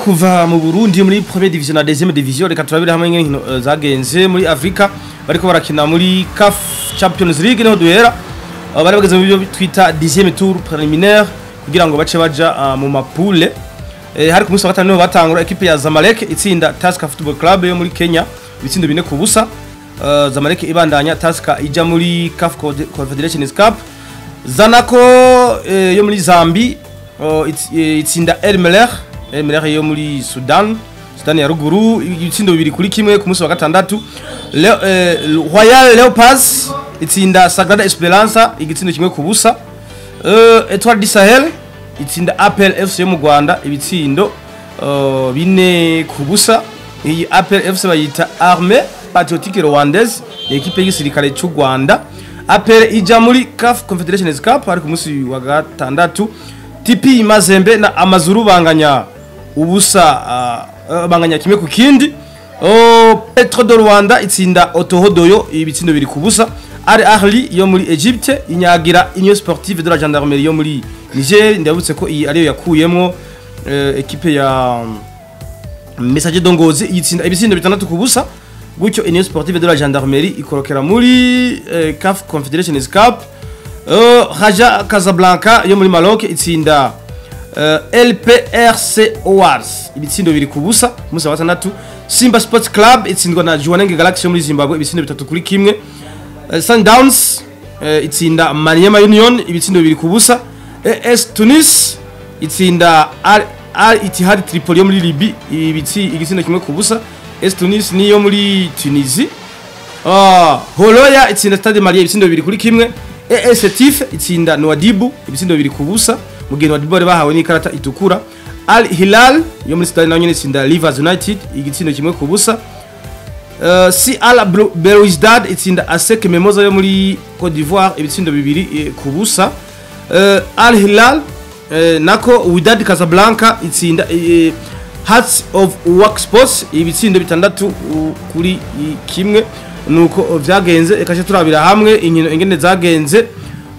Kuva mu Burundi muri première division na deuxième division, reka turabira hamwe inkino zagenze muri Afrika bariko barakina muri CAF Champions League, niho duhera. Bari bageze mu byo twita 10e tour préliminaire kugira ngo bace baja mu mapule. Hari ku munsi wa gatanu niho batangura ekipe ya Zamalek itsinda Tusker Football Club yo muri Kenya ibitsindo 4-0. Zamalek ibandanya, Tusker ija muri CAF Confederations Cup. Zanaco yo muri Zambie itsinda El Merreikh yo muri Sudan ya ruguru ibitsindo 2-1 ku munsi wa gatandatu. Royal Leopards itsinda Sagrada Esperança igitsindo 1-0. Etoile du Sahel itsinda APR FC yo mu Rwanda ibitsindo 4-0. Iyi APR FC bayita Armée Patriotique Rwandaise, ekipe y'igisirikare cy'u Rwanda. APR ija muri CAF Confederations Cup ari ku munsi wa gatandatu. TP Mazembe na Amazuru banganya ubusa, banganya 1-1. Petro de Rwanda itsinda Otohodoyo ibitsindo 2-0. Al Ahly yo muri Egypte inyagira Union Sportive de la Gendarmerie yo muri Niger. Ndabutse ko iyi ariyo yakuyemwo ekipe ya Messager d'Ongozi itsinda ibitsindo 6-0. Gutyo Union Sportive de la Gendarmerie ikorokera muri CAF Confederations Cup. Raja Casablanca yo muri Maroc itsinda LPRC Awards ibitsindo 2-0 ku munsi wa gatandatu. Simba Sports Club itsindwa na Jwaneng Galaxy yo muri Zimbabwe ibitsindo 3-1. Sundowns itsinda Maniema Union ibitsindo 2-0. AS Tunis itsinda Al Ittihad Tripoli yo muri Libye igitsindo 1-0. AS Tunis niyo muri Tunisie. Holoya itsinda Stade Malien ibitsindo 2-1. AS Tif itsinda Nouadhibou ibitsindo 2-0. Mu gihe Nouadhibou bari bahawe n'ikarata itukura. Al Hilal yo muri Sudan nayo nyene itsinda Rivers United igitsindo 1-0. Si Al Belouizdad itsinda ASEC Mimosa yo muri Côte d'Ivoire ibitsindo 2-0. Al Hilal nako Wydad Casablanca itsinda Hearts of Work Sports ibitsindo 6-1. Nuko vyagenze. Ekaje turabira hamwe inkino ingene zagenze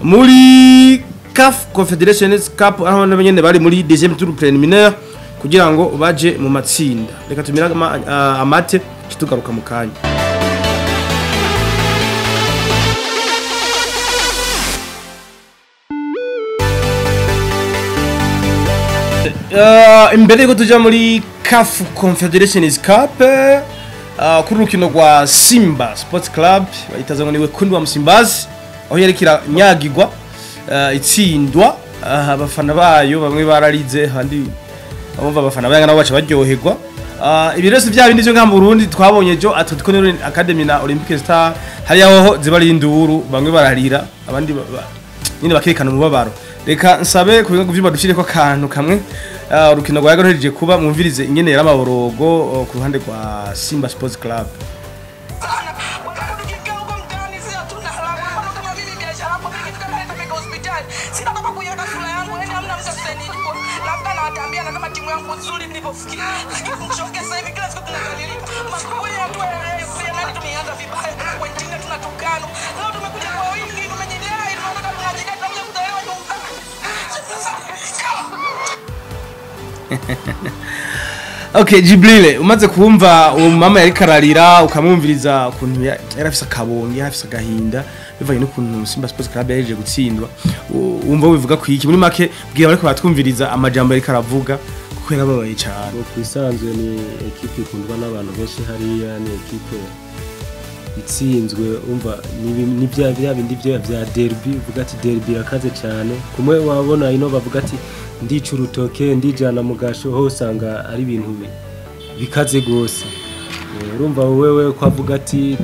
muri CAF Confederations Cup, aho nabanyene bari muri deuxième tour préliminaire kugira ngo baje mu matsinda. Reka tumira amate tugaruka mu kanya. Imbere yuko tuja muri CAF Confederations Cup, kuri rukino rwa Simba Sports Club bayitaza ngo niwe kundi wa Msimbazi, aho yarikira nyagigwa itsindwa, abafana bayo bamwe bararize, abandi abumva abafana bayo nabo baca baryoherwa. Ibi rero si bya bindi byo mu Burundi twabonye jo Atletico Academy na Olympic Star, hariya hoho ziba ari induru, bamwe bararira abandi nyine bakerekana umubabaro. Reka nsabe ku bigo vyumba dushire ko akantu kamwe, urukino rwagaruhereje kuba mwumvirize ingene yaramaborogo ku ruhande rwa Simba Sports Club. Okay, Jibril, umaze kumva uwo mama yari kararira ukamwumviriza ukuntu yarafise akabonge, yarafise agahinda bivanye n'ukuntu Simba Sports Club yahejeje gutsindwa, wumva wivuga ku iki? Muri make bwira bariko batwumviriza amajambo yari karavuga kuko yarababaye cyane. Kwisanzwe ni equipe ikundwa n'abantu benshi hariya, ni equipe itsinzwe, umva ni bya bindi bya derby, uvuga ati derby irakaze cyane. Kumwe wabona ino bavuga ati ndica urutoke ndijana mu gasho, ho usanga ari ibintu bikaze gose. Urumva wewe ko avuga ati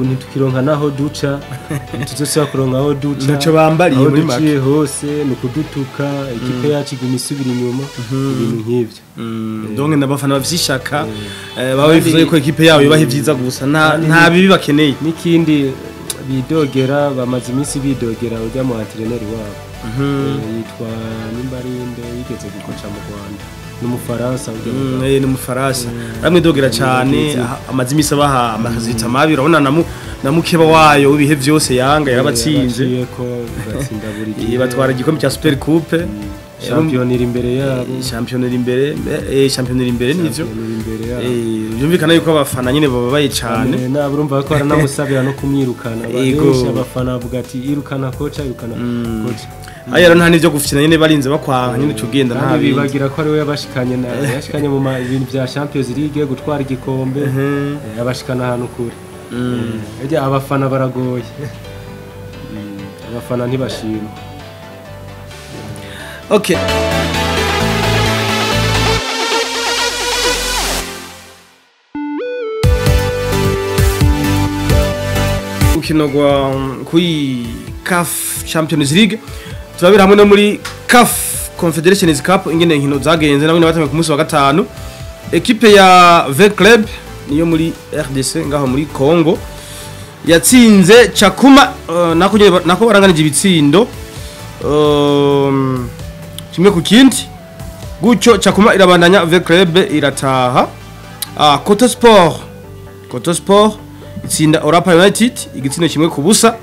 ntitukironka naho duca, ntituzosubira kuronka aho duca, ntaco bambariye muri make hose ni kudutuka, ekipe yacu iguma isubira inyuma, ibintu nk'ivyo. Donc n'abafana bafise ishaka, baba bifuza yuko ekipe yabo ibaha ivyiza gusa, nta bibi bakeneye. N'ikindi bidogera, bamaze iminsi bidogera ujya mu entraîneur wabo yitwa Nimbarinde, yigeze gukoca mu Rwanda, n'umufaransa ujya n'umufaransa aramwidogera cyane, amaze iminsi abaha amazita mabi. Urabona na mukeba wayo w'ibihe byose Yanga yarabatsinze, batsinda buri gihe, batwara igikombe cya Super Coupe, shampiyona imbere yabo, shampiyona imbere nivyo byumvikana yuko abafana nyine bababaye cyane. Nabo urumva ko aranamusabira no kumwirukana, benshi abafana bavuga ati irukana koca, irukana koca. Aya rero nta nivyo gufina nyine barinze bakwanka nyine cugenda nta bibagira ko ari we yabashikanye na yashikanye mu bintu bya Champions League gutwara igikombe, yabashikana ahantu kure. Ejya abafana baragoye, abafana ntibashima. Okay. Ukino gwa kuri CAF Champions League turabira hamwe no muri CAF Confederations Cup ingene inkino zagenze nabo batamye ku munsi wa gatanu. Equipe ya V Club niyo muri RDC ngaho muri Congo yatsinze Chakuma, nako baranganije ibitsindo 1-0. Gutyo Chakuma irabandanya, V Club irataha. Coto Sport itsinda Orapa United igitsindo 1-0.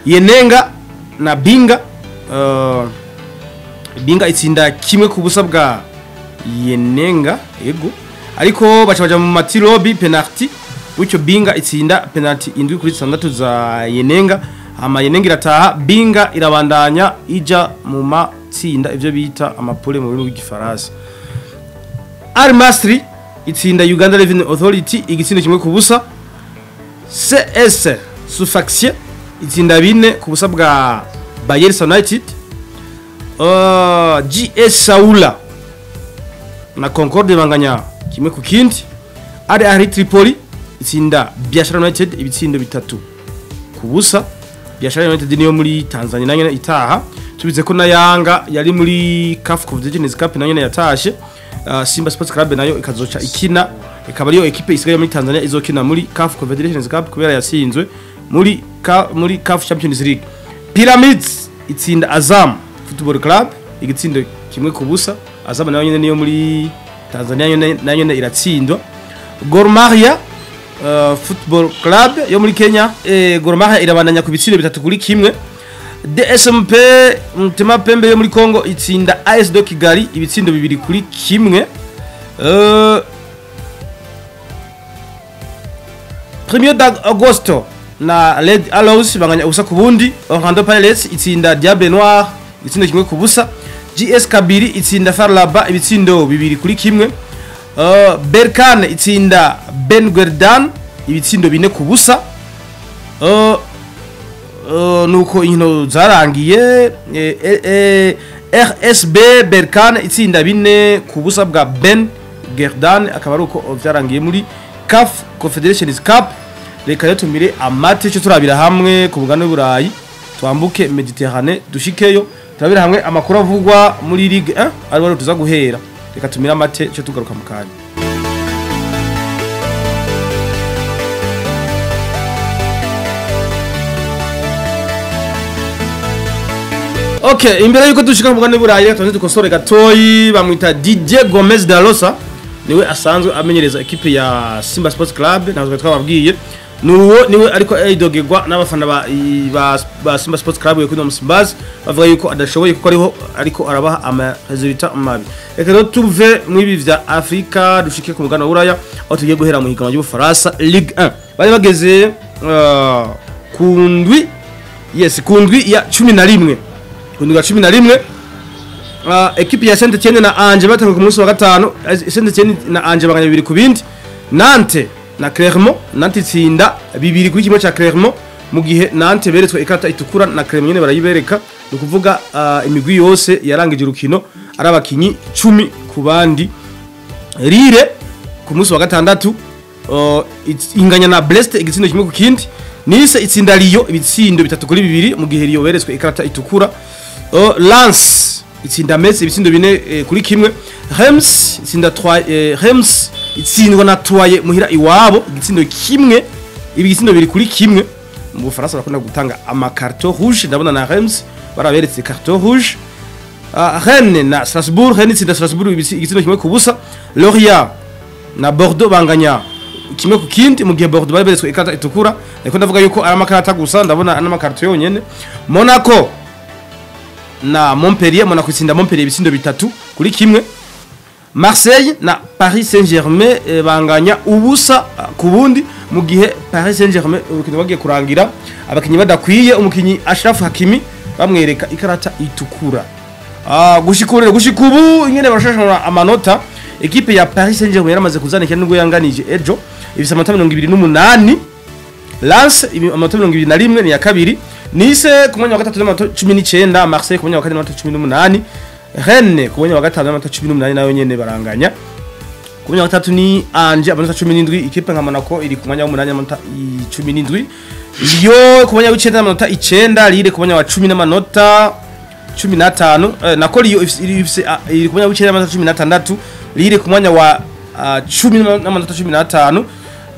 Yenenga na Binga, Binga itsinda 1-0 bwa Yenenga, yego, ariko baca baja mu matirobi penalty, gutyo Binga itsinda penalty 7-6 za Yenenga. Ama Yenenga irataha, Binga irabandanya ija mu amatsinda, ivyo bita amapole mu rurimi rw'igifaransa. Al Masry itsinda Uganda Revenue Authority igitsindo 1-0. CS Sfaxien itsinda 4-0 bwa Bayelsa United. GS Saoula na Concorde banganya 1-1. Al Ahly Tripoli itsinda Biashara United ibitsindo 3-0. Biashara United niyo muri Tanzania nayo itaha. Tubize ko na Yanga yari muri CAF Confederations Cup nayo yatashe. Simba Sports Club nayo ikazoca ikina, ikaba ariyo equipe isigaye muri Tanzania izokina muri CAF Confederations Cup kubera yatsinzwe muri CAF Champions League. Pyramids itsinda Azam Football Club igitsindo 1-0. Azam nayo nyene niyo muri Tanzania nayo nyene iratsindwa. Gor Mahia Football Club yo muri Kenya, Gor Mahia irabandanya ku bitsindo 3-1. DSMP Mtema Pembe yo muri Congo itsinda AS do Kigali ibitsindo 2-1. Premier d'Agosto na Red Arrows banganya 0-0. Orlando Pirates itsinda Diable Noir itsindo 1-0. GS Kabiri itsinda FAR Rabat ibitsindo 2-1. Berkane itsinda Ben Guerdan ibitsindo 4-0. Nuko inkino zarangiye. RSB Berkane itsinda 4-0 bwa Ben Guerdan, akaba ari uko vyarangiye muri CAF Confederations Cup. Reka rero tumire amate cyo turabira hamwe ku mugabane w'Uburayi, twambuke Mediterane dushikeyo turabira hamwe amakuru avugwa muri Ligue 1 ari wari tuza guhera. Reka tumire amate cyo tugaruka mu kanya. Okay, imbere yuko dushika ku mugabane w'Uburayi reka tubanze dukosore gatoyi. Bamwita Didier Gomez Dalosa, niwe asanzwe amenyereza equipe ya Simba Sports Club, ntabwo twababwiye. Nuwo niwe ariko aidogegwa n'abafana ba Simba Sports Club yo kuno Musimbazi, bavuga yuko adashoboye kuko ariho ariko arabaha ama resultat mabi. Reka rero tuve mwibi vya Afrika dushike ku mugabane w'Uburaya aho tugiye guhera mu higanwa ry'Ubufaransa Ligue 1. Bari bageze ku ndwi, yes, ku ndwi ya 11. Ku ndwi ya 11 equipe ya Saint-Etienne na Angers batanguye ku munsi wa gatanu. Saint-Etienne na Angers banganya 2-2. Nantes na Clermont, Nantes itsinda 2-1 ca Clermont, mu gihe Nantes beretswe ikarata itukura na Clermont nyene barayibereka. Ni kuvuga imigwi yose yarangije urukino ari abakinyi 10 ku bandi. Lille ku munsi wa gatandatu inganya na Brest igitsindo 1-0. Nice itsinda Lyon ibitsindo 3-2 mu gihe Lyon beretswe ikarata itukura. Lens itsinda Metz ibitsindo 4-1. Reims itsinda 3, Reims itsindwa na Troyes muhira iwabo igitsindo 1, ibitsindo 2-1. Mu Bufaransa bakunda gutanga amakarto rouge, ndabona na Reims baraberetse carton rouge. Rennes na Strasbourg, Rennes itsinda Strasbourg igitsindo 1-0. Lorient na Bordeaux banganya 1-1 mu gihe Bordeaux baraberetswe ikarata itukura. Ariko ndavuga yuko ari amakarata gusa, ndabona n'amakarto yonyene. Monaco na Montpellier, Monaco itsinda Montpellier ibitsindo 3-1. Marseille na Paris Saint-Germain banganya 0-0 mu gihe Paris Saint-Germain urukino bagiye kurangira abakinyi badakwiye, umukinyi Ashraf Hakimi bamwereka ikarata itukura. Gushika ubu ingene barashashana amanota, equipe ya Paris Saint-Germain yaramaze kuzanikira nubwo yanganije ejo ifise amanota 28. Lens amanota 21 ni ya kabiri, Nice ku mwanya wa gatatu n'amanota 19, Marseille ku mwanya wa kane n'amanota 18, Rennes ku mwanya wa gatanu n'amanota 18 nayo nyene baranganya. Ku mwanya wa gatatu ni Angers amanota 17, ikipe nka Monaco iri ku mwanya w'umunani amanota 17, Lyon ku mwanya w'icenda n'amanota 9, Lille ku mwanya wa 10 n'amanota 15, nako Lyon iri ku mwanya w'icenda n'amanota 16, Lille ku mwanya wa 10 n'amanota 15.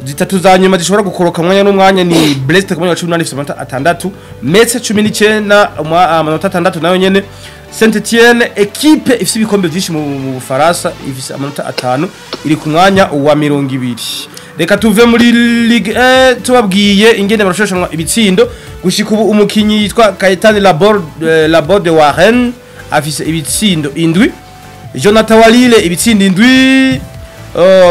Zitatu za nyuma zishobora gukoroka mwanya n'umwanya ni Brest ku mwanya wa 18 ifite amanota 6, Metz 19 amanota 6 nayo nyene. Saint-Etienne equipe ifite ibikombe byinshi mu Bufaransa ifite amanota 5 iri ku mwanya wa 20. Reka tuve muri Ligue 1 tubabwiye ingene barashoshanwa ibitsindo. Gushika ubu umukinyi yitwa Gaëtan Laborde wa Rennes afise ibitsindo 7, Jonathan Walile ibitsindo 7,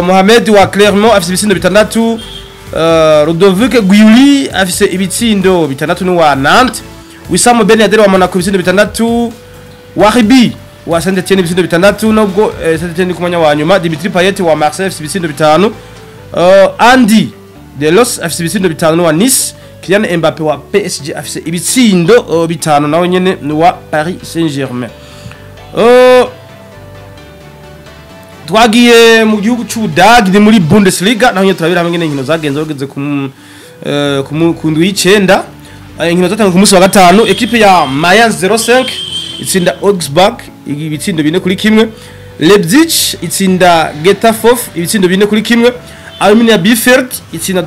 Mohamed wa Clermont afise ibitsindo 6, Ludovic Guiuli afise ibitsindo 6 n'uwa Nantes, Wissam Ben Yedder wa Monaco ibitsindo 6, Waribi wa Saint-Etienne ibitsindo 6 nubwo Saint-Etienne ku mwanya wa nyuma. Dimitri Payet wa Marseille afise ibitsindo 5. Andy Delos afise ibitsindo 5 wa Nice. Kylian Mbappe wa PSG afise ibitsindo 5 nawe nyene ni wa Paris Saint-Germain. Twagiye mu gihugu c'Ubudagi ni muri Bundesliga, naho nyene turabira hamwe ngene inkino zagenze bageze ku ndwi y'icenda. Inkino zatanzwe ku munsi wa gatanu, ekipe ya Mainz 05 itsinda Augsburg ibitsindo 4-1. Leipzig itsinda Getafe ibitsindo 4-1. Arminia Bielefeld itsinda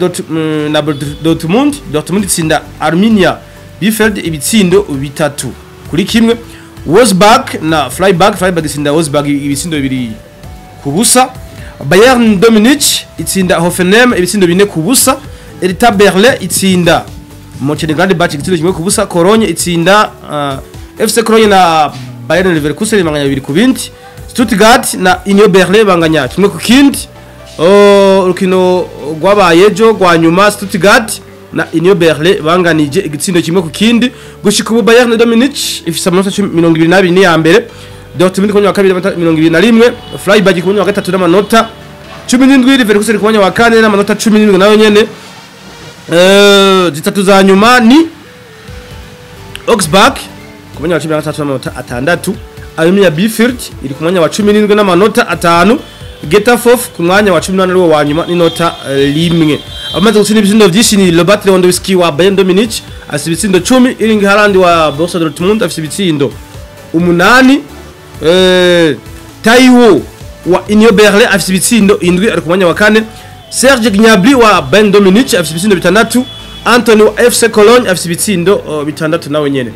na Dortmund. Dortmund itsinda Arminia Bielefeld ibitsindo 3-1. Wolfsburg na Freiburg, Freiburg itsinda Wolfsburg ibitsindo 2-0. Bayern de Munich itsinda Hoffenheim ibitsindo 4-0. Hertha Berlin itsinda Mönchengladbach igitsindo 1-0. Cologne itsinda FC Cologne na Bayern Leverkusen banganya 2-2. Stuttgart na Union Berlin banganya 1-1. Urukino rwabaye ejo rwa nyuma, Stuttgart na Union Berlin banganije igitsindo 1-1. Gushika ubu Bayern de Munich ifise amanota 22 ni ya mbere, Dortmund ku mwanya wa kabiri n'amanota 21, Freiburg ku mwanya wa gatatu n'amanota 17, Leverkusen ku mwanya wa kane n'amanota 17 nayo nyene. Zitatu za nyuma ni Augsburg ku mwanya wa 13 n'amanota 6, Arminia Bielefeld iri ku mwanya wa 17 n'amanota 5, Getafe ku mwanya wa 18 ariwo wa nyuma n'inota 1. Abamaze gutsinda ibitsindo vyinshi ni Robert Lewandowski wa Bayern de Munich afise ibitsindo 10, Erling Haaland wa Borussia Dortmund afise ibitsindo 8, Taiwo wa Union Berlin afise ibitsindo 7 ari ku mwanya wa kane, Serge Gnabry wa Bayern de Munich afise ibitsindo 6, Anthony wa FC Cologne afise ibitsindo 6 nawe nyene.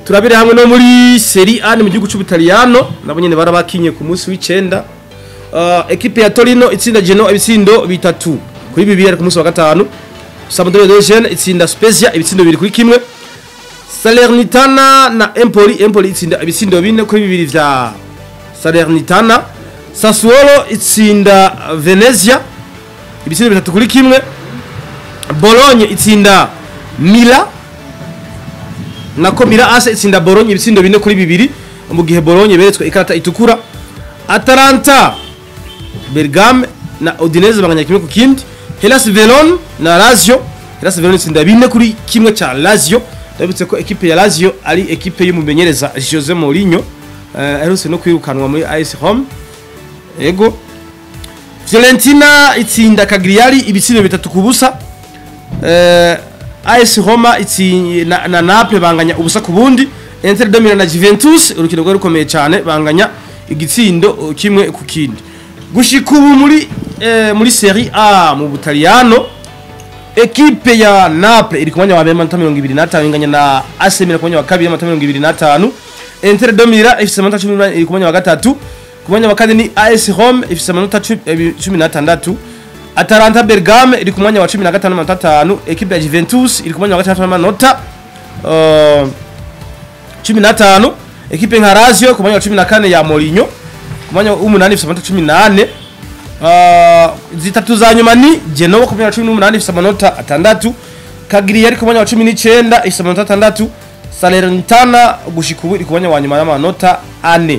Turabire hamwe no muri Serie A ni mu gihugu c'Ubutaliyano, nabo nyene barabakinye ku munsi w'icenda. Ekipe ya Torino itsinda Genoa ibitsindo 3-2 ari ku munsi wa gatanu. Sampdoria de Gênes itsinda Spezia ibitsindo 2-1. Salernitana na Empoli, Empoli itsinda ibitsindo 4-2 vya Salernitana. Sassuolo itsinda Venezia ibitsindo 3-1. Bologna itsinda Mila, nako Mila AC itsinda Bologna ibitsindo 4-2 mu gihe Bologna beretswe ikarata itukura. Atalanta Bergame na Udinese banganya 1-1. Hellas Verona na Lazio, Hellas Verona itsinda 4-1 ca Lazio. Ndabutse ko ekipe ya Lazio ari ekipe y'umumenyereza Jose Mourinho, aherutse no kwirukanwa muri AS Rome. Ego Fiorentina itsinda Cagliari ibitsindo 3-0. AS Roma itsinda na Naples banganya 0-0. Inter de Milan na Juventus urukino rwari rukomeye cyane banganya igitsindo 1-1. Gushika ubu muri Serie A mu Butaliyano, ekipe ya Naples iri ku mwanya wa mbere amanota 25 inganya na AC Milan ku mwanya wa kabiri amanota 25. Inter de Milan ifise amanota 18 iri ku mwanya wa gatatu. Ku mwanya wa kane ni AS Rome ifise amanota 16. Atalanta Bergame iri ku mwanya wa 15 amanota 5. Ekipe ya Juventus iri ku mwanya wa gatandatu amanota 15. Ekipe nka Lazio ku mwanya wa 14 ya Mourinho ku mwanya w'umunani ifise amanota 18. Zitatu za nyuma ni Genoa ku mwanya wa 18 ifise amanota 6, Cagliari ku mwanya wa 19 ifise amanota 6, Salernitana gushika ubu iri ku mwanya wa nyuma n'amanota 4.